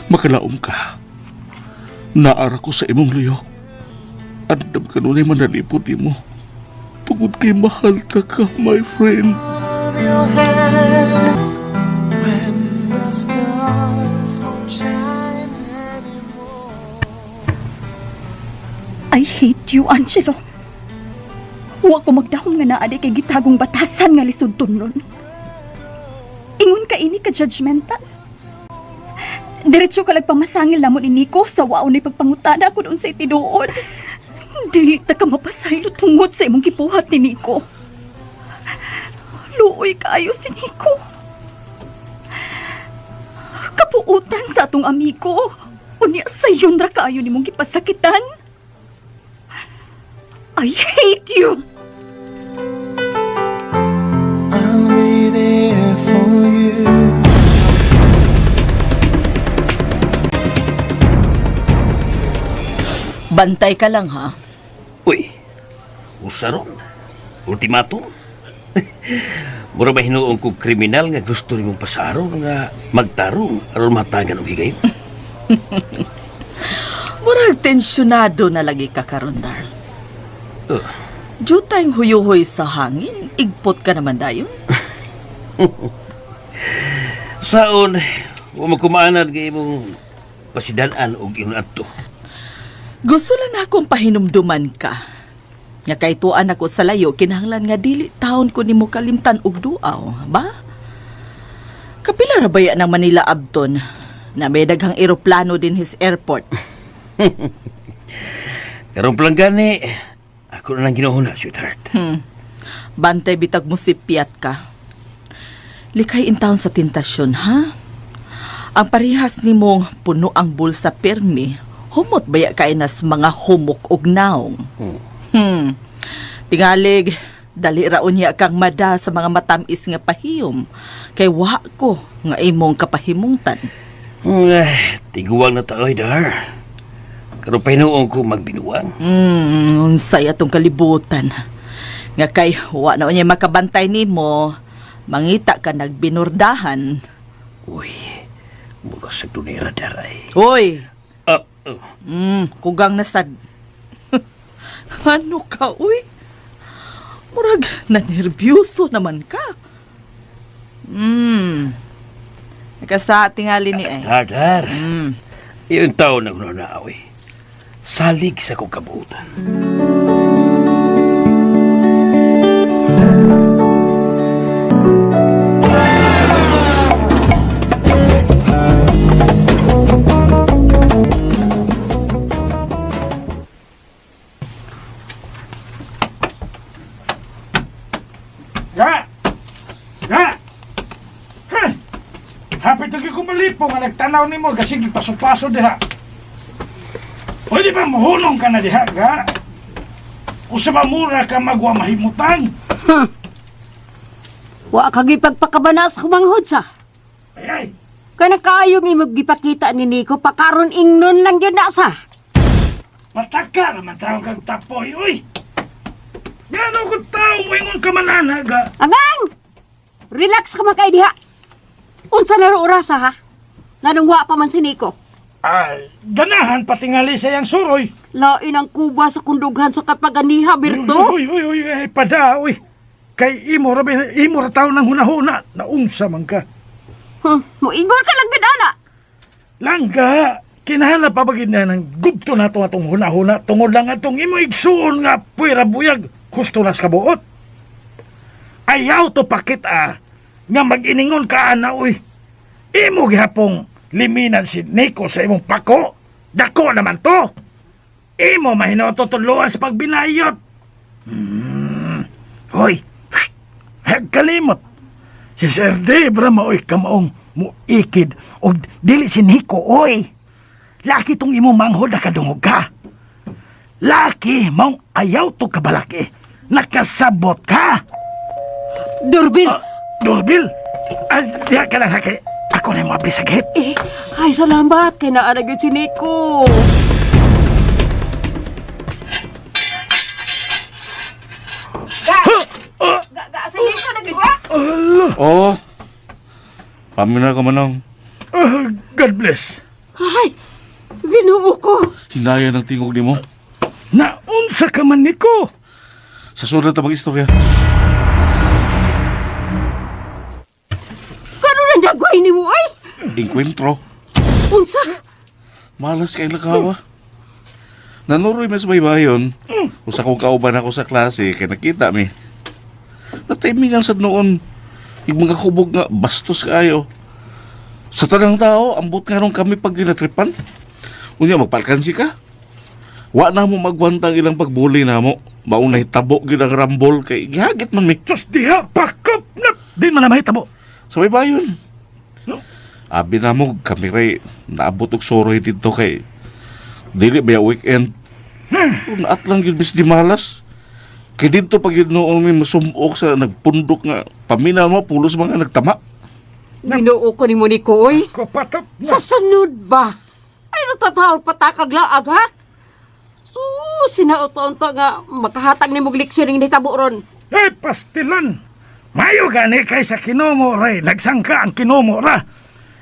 Makalaom ka. Naara ko sa imong luyo. Andam ka nunay manalipod nimo. Tungod kay mahal ta ka, my friend. Your hand when the stars won't shine anymore. I hate you, Angelo. Wa ko magdahom nga naa diay kay gitagong batasan nga lisod tunlon. Ingon ka ini ka judgmental. Diretso ka pagpamasangil namo ni Nico sa wao ni pagpangutana ko doon sa itinuod. Dili ta ka mapasaylo tungod sa imong gibuhat ni Nico. Luoy kaayo si Nico. Kapuutan sa atong amigo. Unya sayon ra kaayo nimong gipasakitan. I hate you. I'll be there for you. Bantay ka lang ha. Uy, usa ron. Ultimatum. Mura ba hinuon kong kriminal nga gusto nimong pasaro nga magtarong aron matagan og higayon? Murag tensyonado na lagi ka karon, Darl. Jutay huyuhoy sa hangin, igpot ka naman dayon. Saon, wa magkumaanad kay imong pasidan-an og imong adto. Gusto lang na akong pahinumduman ka. Nga kay tuan ako sa layo, kinahanglan nga dili taon ko nimo kalimtan og duaw, ba? Kapila ra baya ng Manila Abton na may daghang eroplano din his airport. Karon pa lang gani, ako na lang ginuhuna, sweetheart. Bantay bitag mo si Piat ka. Likay in town sa tentasyon, ha? Ang parihas nimong puno ang bulsa permi, humot baya kay nas mga humok og naong. Tingalig, dali ra unya kang mada sa mga matamis nga pahiyom. Kay wa ko nga imong kapahimungtan. Tiguang na taoy, dar. Karon pa hinuon ko magbinuang. Unsay atong kalibutan. Nga kay wa na unya makabantay nimo, mangita ka nagbinurdahan. Uy, mura sa dunera daray. Hoy, Ah, oh. Kugang nasad. Ano ka, uy? Murag, nanerbyuso naman ka. Nakasa tingali ni ay. Dar, dar. Iyong tao nang nunaawi. Salig sa kong kabuutan. Ga! Ga! Heh! Hapit lagi ko malipo nga nagtanaw nimo kasi gipaso-paso diha. Pwede ba muhunong ka na diha, ga? Usa ba mura ka magwa mahimutan? Wa ka gipagpakabana sa kumanghod sa. Ay, ay! Kay nakaayong imong gipakita ni Nico pakaron ingnon lang gyud na sa. Pataka naman tao kang tapoy, uy! Gano ko tao mo ingon ka manana, ga? Angang! Relax ka man kay diha. Unsa na ro orasa ha? Nganong wa pa man si Nico? Ay, ganahan patingali sa iyang suroy. Lain ang kuba sa kundughan sa kapaganiha, Berto. Uy, uy, uy, ay, pada, uy. Kay imo ra imo ra tao nang hunahuna, naunsa man ka. Moingon ka lang gid ana. Langga, kinahanglan pa ba gid na ng gubto nato atong hunahuna tungod lang atong imo igsuon nga puwera buyag husto nas kabuot. Ayaw to pakit ah, nga mag-iningon ka ana uy. Imo gihapong liminan si Nico sa imong pako. Dako naman to. Imo mahinoto tudloan sa pagbinayot. Hoy, kalimot. Si Sir Dave ra maoy kamaong muikid og dili si Nico, oy. Laki tong imo manghod nakadungog ka. Laki maong ayaw to kabalaki. Nakasabot ka. Doorbell! Doorbell? Ay, diha ka lang kay ako na yung mabli sa gate. Eh, ay salamat kay naa na gyud si Nico. Ga! Ga, ga, si Nico na gyud ka? Oo. Pamina ka manong. Oh, God bless. Ay, Ginoo ko. Hinaya ng tingog nimo. Naunsa ka man, Nico. Sa sunod na mag-istorya. Kano na dagway nimo ay? Enkwentro. Unsa? Malas kay lakawa. Nanuroy mas may bayon. Usa kong kauban ako sa klase kay nakita mi. Natimingan sad noon. Yung mga kubog nga bastos kaayo. Sa tanang tao, ambot nga nung kami pag ginatripan. Unya magpalkansi ka. Wa na mo magwantang ilang pagbuli na mo. Maong nahitabo gyud ang rambol kay gihagit man mi. Diyos diha, pakap na. Di man na mahitabo. Sa may bayon. No? Abi na mo, kami ray naabot og soroy dito kay dili ba ya weekend. Naat lang yun, bis di malas. Kay dito pag yun noon may masumok sa nagpundok nga pamina mo, pulos mga nagtama. Ginoo ko nimo Nico oy. Kopatop na. Sa sunod ba? Ay, natatawag patakag laag, ha? So, sinaot-unta nga makahatag ni mong leksyon ng nitabo ron. Ay, pastilan. Mayo gani kay sa kinomo ray. Nagsangka ang kinomo ra.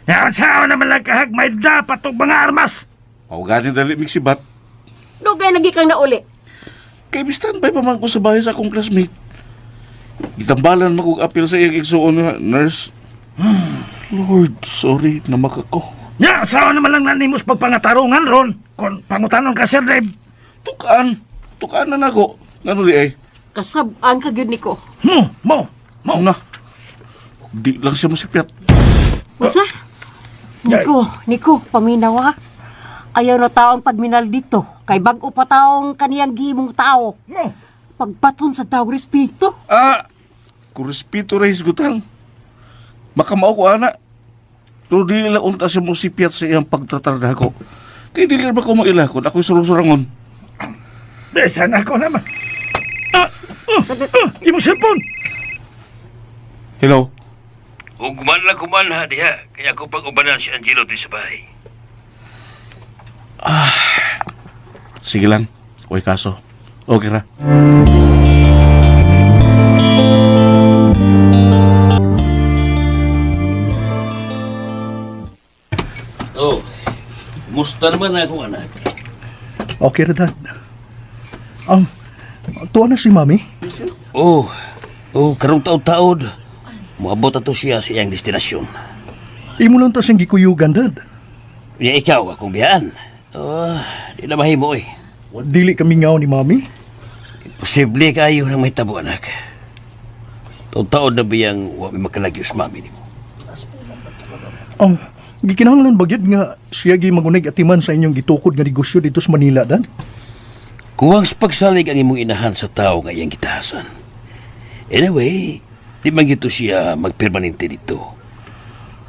Yan sa naman lang kahag may dapat og mga armas. O gani dali miksibat. Dugay lagi kang nauli. Kay standby pa man ko sa bahay sa akong classmate. Gitambalan mo kog apil sa iyang igsuon nga, nurse. Lord, sorry, namak ako. Nya, sa naman lang nanimos pagpangatarungan ron. Kon pangutanon ka, Sir Dave. Tukaan, tukaan na nako. Ngano di ay? Kasabaan ka gyud niko. Mo, mo, mo. Na. Di lang siya masipyat. Unsa? Niko, Niko, paminaw ha. Ayaw na taong pagminal dito. Kay bag-o pa taong kaniyang gihimong tao. Mo. Pagbaton sa tao respeto. Ah, kung respeto ra hisgutan. Makamao ko ana. Pero dili lang unta siya mosipyat sa iyang pagtratar ko. Kay dili ba ko maila kun ako'y surong-surangon. Besan ako naman. Ah, ah, ah, imong cellphone. Hello. Ugman lang kumanha diha, kaya ako pang ubanan si Angelo di sa bahay. Sige lang. Uy kaso. Okay ra. Oh, musta naman na akong anak. Okay ra, Dad. Tuwa na si Mami. Oh, oh, karong taod-taod. Moabot ato siya sa iyang destinasyon. Imo lang ta siyang gikuyugan, Dad. Unya ikaw, akong biyaan. Oh, di na mahimo eh. Dili kami ngaw ni Mami. Posible kayo nang mahitabo, anak. Taod-taod na biyang wa may makalagyo sa mami nimo. Ang gikinahanglan ba gyud nga siya gi magunay atiman sa inyong gitukod nga negosyo dito sa Manila, Dad? Kuwang sa pagsalig ang imong inahan sa tao nga iyang gitahasan. Anyway, di man gito siya magpermanente dito.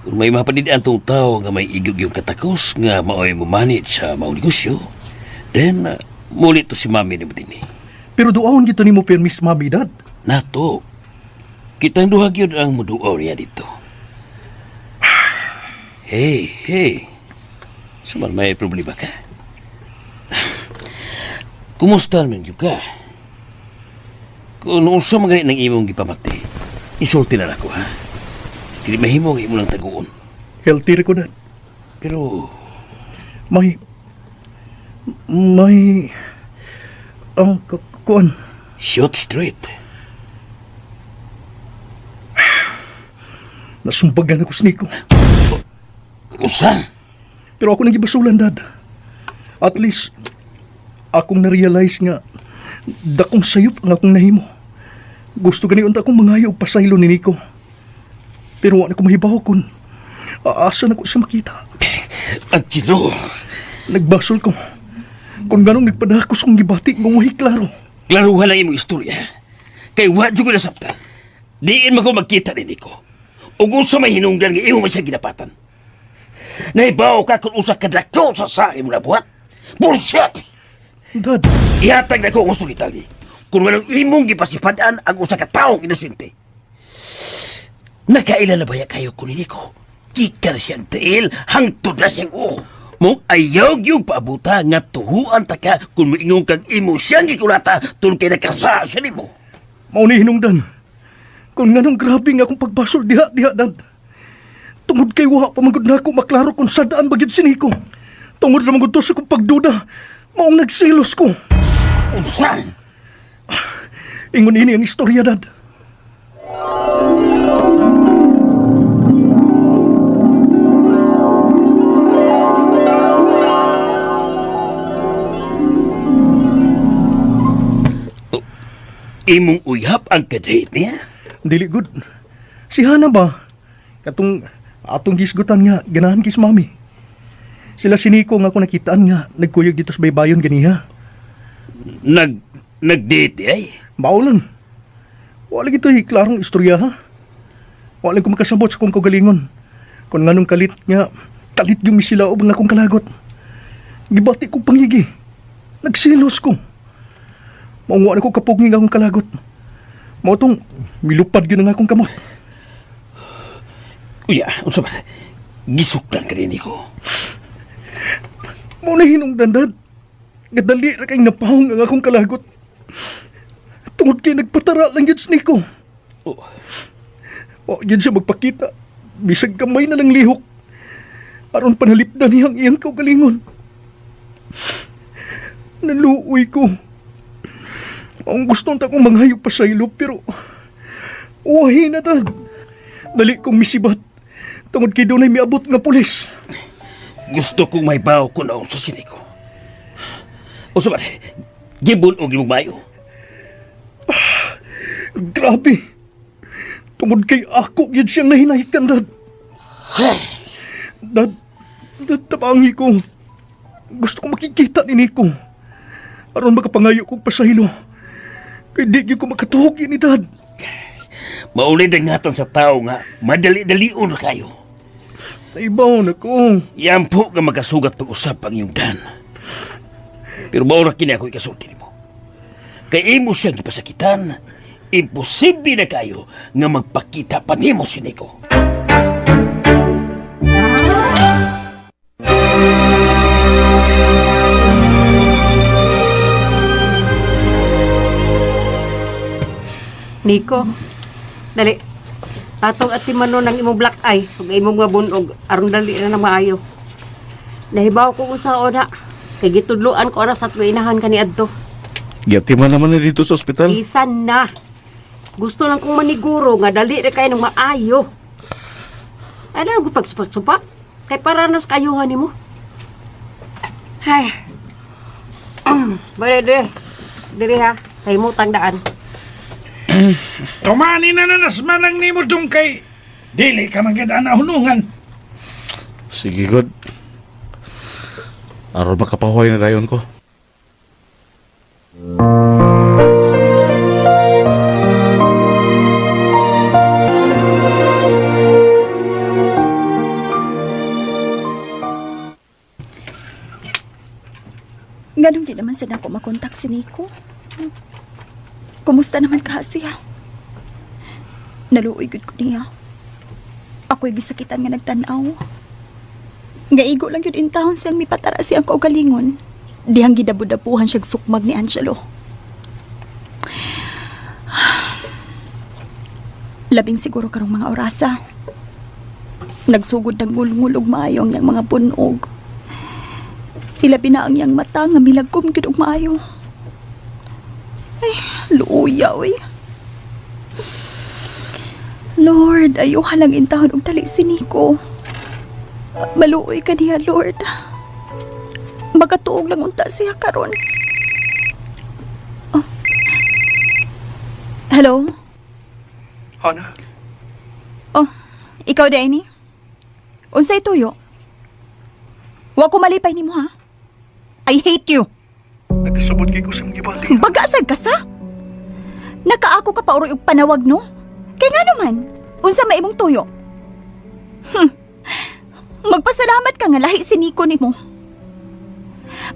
Kung may mapanidaan tong tao nga may igog yung katakos nga maoy mo manage sa maong negosyo, then muli to si mami nimo dinhi. Pero duawon gito nimo permis Mami, Dad. Nato, kitang duha gyud ang muduaw niya dito. Hey, hey. Suman may problema ka. Kumusta naman gyud ka? Kung unsa man gani ng imong gipamati, isulti na nako ha. Dili mahimo ang imo lang taguon. Healthy ra ko, Dad. Pero May may ang kuan shoot straight. Nasumbagan ako sa Nico. Usa? Pero ako nang gibasulan, Dad. At least, akong na-realize nga dakong sayop ang akong nahimo. Gusto gani unta akong mangayo og pasaylo ni Nico. Pero wa na ko mahibaw kun aasa na ko siya makita. Angelo! Nagbasol ko. Kung ganong nagpadakos kong gibati, ngunguhi klaro. Klaruhan lang imong istorya. Kay wa jud ko nasabtan. Diin man ko magkita ni Nico. Ug unsa may hinungdan nga imo man siya ginapatan. Nahibaw ka kung usa ka dako sa sa imong nabuhat. Bullshit! Dad, Ihatag na ko ang gusto ni Tali. Kung walang imong gipasipadan ang usa ka taong inosente. Nakaila na baya kayo ko ni Nico? Gikan siyang tiil, hangtod na siyang uo. Mong ayaw yung paabuta nga tuhuan ta ka kung moingon kag imo siyang gikulata tungod kay nakasa siya nimo. mao ni hinungdan. Kung nganong grabe nga akong pagbasol diha diha dad. Tungod kay wa pa man gud nako maklaro kung sadaan ba gyud si Nico. Tungod ra man gud to sa akong pagduda, maong nagselos ko. Unsa? Ingon ini ang istorya dad. Imong uyap ang kadate niya? Dili good. Si Hana ba? Katong atong gisgutan nga ganahan kis mami. Sila si Nico nga ako nakitaan nga nagkuyog dito sa baybayon ganiha. Nag-date ay? Mao lang. Wala gito klarong istorya ha. Wala ko makasabot sa kong kagalingon. Kung nganong kalit nga, kalit yung sila o nga akong kalagot. Gibati kong pangigi. Nagsilos ko. Maungwa na ko kapuging akong kalagot. Mao tong milupad yun ang akong kamot. Uya, unsa ba? Gisuklan ka ni Nico. Mao na hinungdan dad. Gadali ra kay napahong ang akong kalagot. Tungod kay nagpatara lang yun sa Nico. Oh. O, yun siya magpakita. Bisag kamay na lang lihok. Aron panalipdan niyang iyang kaugalingon. Naluoy ko. Ang gusto ta kong manghayo pa sa ilo, pero uwahi na tad. Dali kong misibat. Tungod kay dunay miabot nga pulis. Gusto kong may baw ko naong sa si Nico. Unsa ba? Gibon og imong mayo. Grabe. Tungod kay ako yun siyang nahinahikan, Dad. Dad, Dad, tabangi ko. Gusto ko makikita ni Nico. Aron makapangayo kong pasahilo. Kay di gyud ko makatuog ni Dad. Maulid ang ngatan sa tao nga madali-dalion ra kayo. Naibaw na ko. Yan po nga magkasugat pag-usap ang iyong dan. Pero maura kini ako ikasulti nimo. Kay imo siyang gipasakitan, imposible na kayo nga magpakita pa nimo si Nico. Nico, dali. Atong atimanon ang imong black eye ug imong mga bunog aron dali na na maayo. Nahibaw ko kung sa ona kay gitudloan ko ana sa tuinahan kaniadto. Giatiman naman ni dito sa ospital. Isan na. Gusto lang kong maniguro nga dali na kayo ng maayo. Ano ang pagsupak-supak? Kay para nas kayuhan nimo. Hay. Bare dire. Dire ha. Kay mo tangdaan. Tumani na nanas manang nimo dong kay dili ka man gyud ana hunungan. Sige, God. Aron makapahuway na dayon ko. Ganun din naman sad ako makontak si Nico. Kumusta naman ka siya? Naluoy gud ko niya. Ako'y gisakitan nga nagtan-aw. Nga igo lang yun in town siyang mipatara siyang kaugalingon. Dihang gidabudabuhan siyang sukmag ni Angelo. Labing siguro karong mga orasa. Nagsugod ng ngulngul og maayo ang iyang mga bunog. Ilabi na ang iyang mata nga milagkom gyud og maayo. Ay, luya oy. Lord, ayuha lang intahon og tali si Nico. Maluoy ka niya, Lord. Makatuog lang unta siya karon. Oh. Hello? Hana, Oh, ikaw Danny? Unsay tuyo? Wa ko malipay nimo ha. I hate you. Nakasabot kay ko sa mga gibati. Baga sad ka sa? Nakaako ka pa uroy og panawag no? Kay nga naman, unsa may imong tuyo? Magpasalamat ka nga lahi si Nico nimo.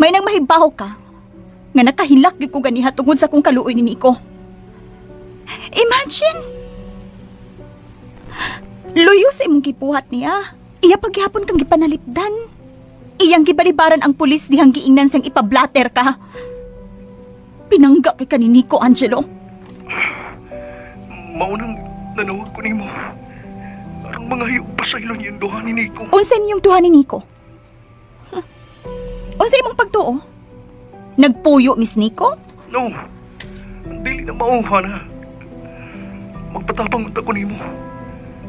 May nang mahibaw ka nga nakahilak gyud ko ganiha tungod sa kong kaluoy ni Nico. Imagine! Luyo sa imong gipuhat niya. Iya paghihapon kang gipanalipdan. Iyang gibalibaran ang pulis dihang giingnan sang ipablater ka. Pinangga kay kani Nico, Angelo. Maunang nanawag ko nimo. Aron mga hiyo pasaylo niyo ang duha ni Nico. Unsa ninyong duha ni Nico? Huh? Unsa imong pagtuo? Nagpuyo, Miss Nico? No. Dili na mauha na. Magpatabang unta ko nimo.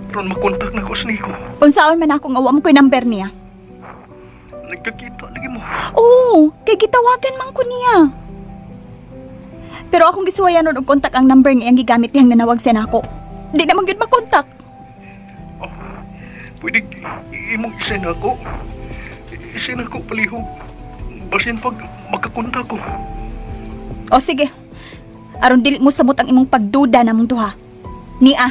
Aron makontak na ko sa Nico. Unsaon man ako nga wa mo ko'y number niya? Nagkakita lagi mo. Oo, kay gitawagan man ko niya. Pero akong gisuwayan og kontak ang number nga iyang gigamit dihang nanawag siya nako. Di naman gyud makontak. Pwede imong isend ako. Isend ako palihog. Basin pag makakontak ko. O sige. Aron dili mo samot ang imong pagduda namong duha. Nia.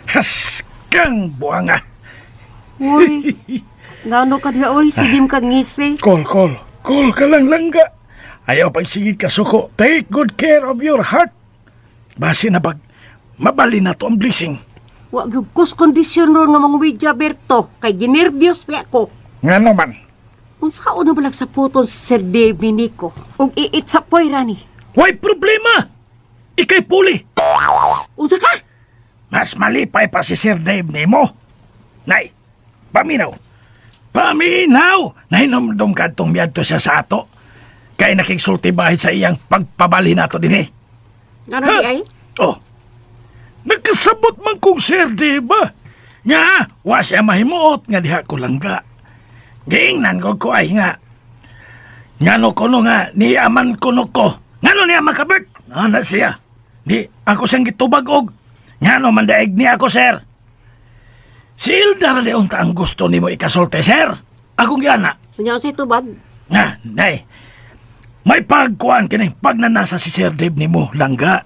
Haskang buanga. Uy, ngano ka diha oy, sige ka ngisi. Call, call. Call ka lang langga. Ayaw pagsigig ka suko. Take good care of your heart. Base na pag mabali na to ang blessing. Wa gyud kus kondisyon ron nga manguwidya Berto kay ginerbyos pa ako. Nga naman. Unsaon na balag sa puton si Sir Dave ni Nico ug iitsapoy ra ni. Way problema! Ikay puli. Unsa ka? Mas malipay pa si Sir Dave nimo. Nay, paminaw. Paminaw! Nahinomdom ka itong miyadto siya sa ato. Kay nakigsulti bahin sa iyang pagpabali nato din eh. Ngano di ay? Oh, nagkasabot man kong Sir Dave ba? Nga, wa siya mahimuot nga diha ko langga. Giingnan ko ko ay nga. Ngano kuno nga, ni aman kuno ko. Ngano niya makabert? Ana siya. Di, ako siyang gitubag og. Ngano man daig niya ako, sir. Si Hilda ra di unta ang gusto nimo ikasulti, sir. Akong giana. Unya unsay tubag? Nga, nay. May pagkuan kining pagnanasa si Sir Dave nimo, langga.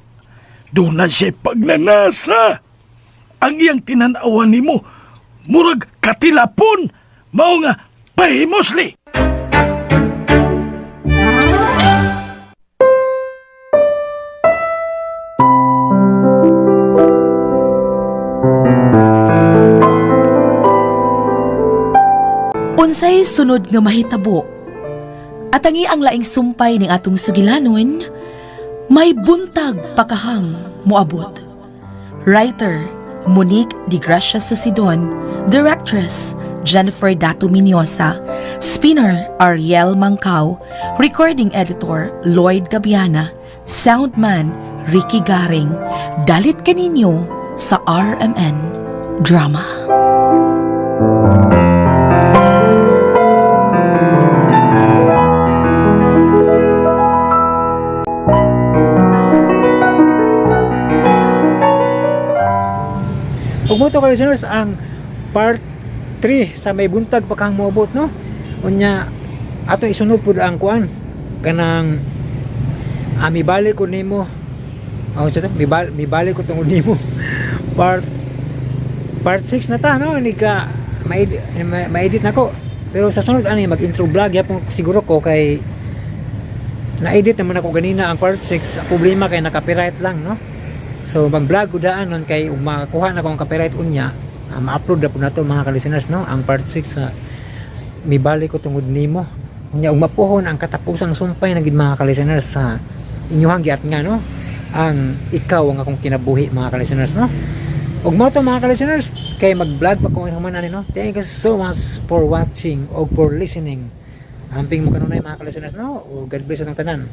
Doon na siya pagnanasa. Ang iyang tinanawan nimo, murag katilapon, mao nga pahimosli. Unsay sunod nga mahitabo? Atangi ang laing sumpay ning atong sugilanon, may buntag pakahang moabot. Writer, Monique Di Gracia sa Sidon, Directress, Jennifer Dato Minyosa, Spinner, Ariel Mangkao, Recording Editor, Lloyd Gabiana, Soundman, Ricky Garing. Dalit kaninyo sa RMN Drama. Ug mo to ka listeners ang part 3 sa may buntag pa kang moabot no. Unya ato isunod pud ang kuan kanang mibalik ko nimo. Oh, sa to mibalik ko tungod nimo. Part part 6 na ta no ni ka ma-edit na ko. Pero sa sunod ani mag-intro vlog yapon siguro ko kay na-edit naman ako ganina ang part 6. Ang problema kay na-copyright lang no. So mag-vlog ko daan nun kay ug makakuha na ko ang copyright unya, ma-upload na po nato mga ka-listeners no ang part 6 sa mibalik ko tungod nimo. Unya ug mapuhon ang katapusang sumpay na gid mga ka-listeners sa inyuhang giat nga no ang ikaw ang akong kinabuhi mga ka-listeners no. Ug mo to mga ka-listeners kay mag-vlog pa ko human ani no. Thank you so much for watching o for listening. Amping mo kanunay mga ka-listeners no. O God bless atong tanan.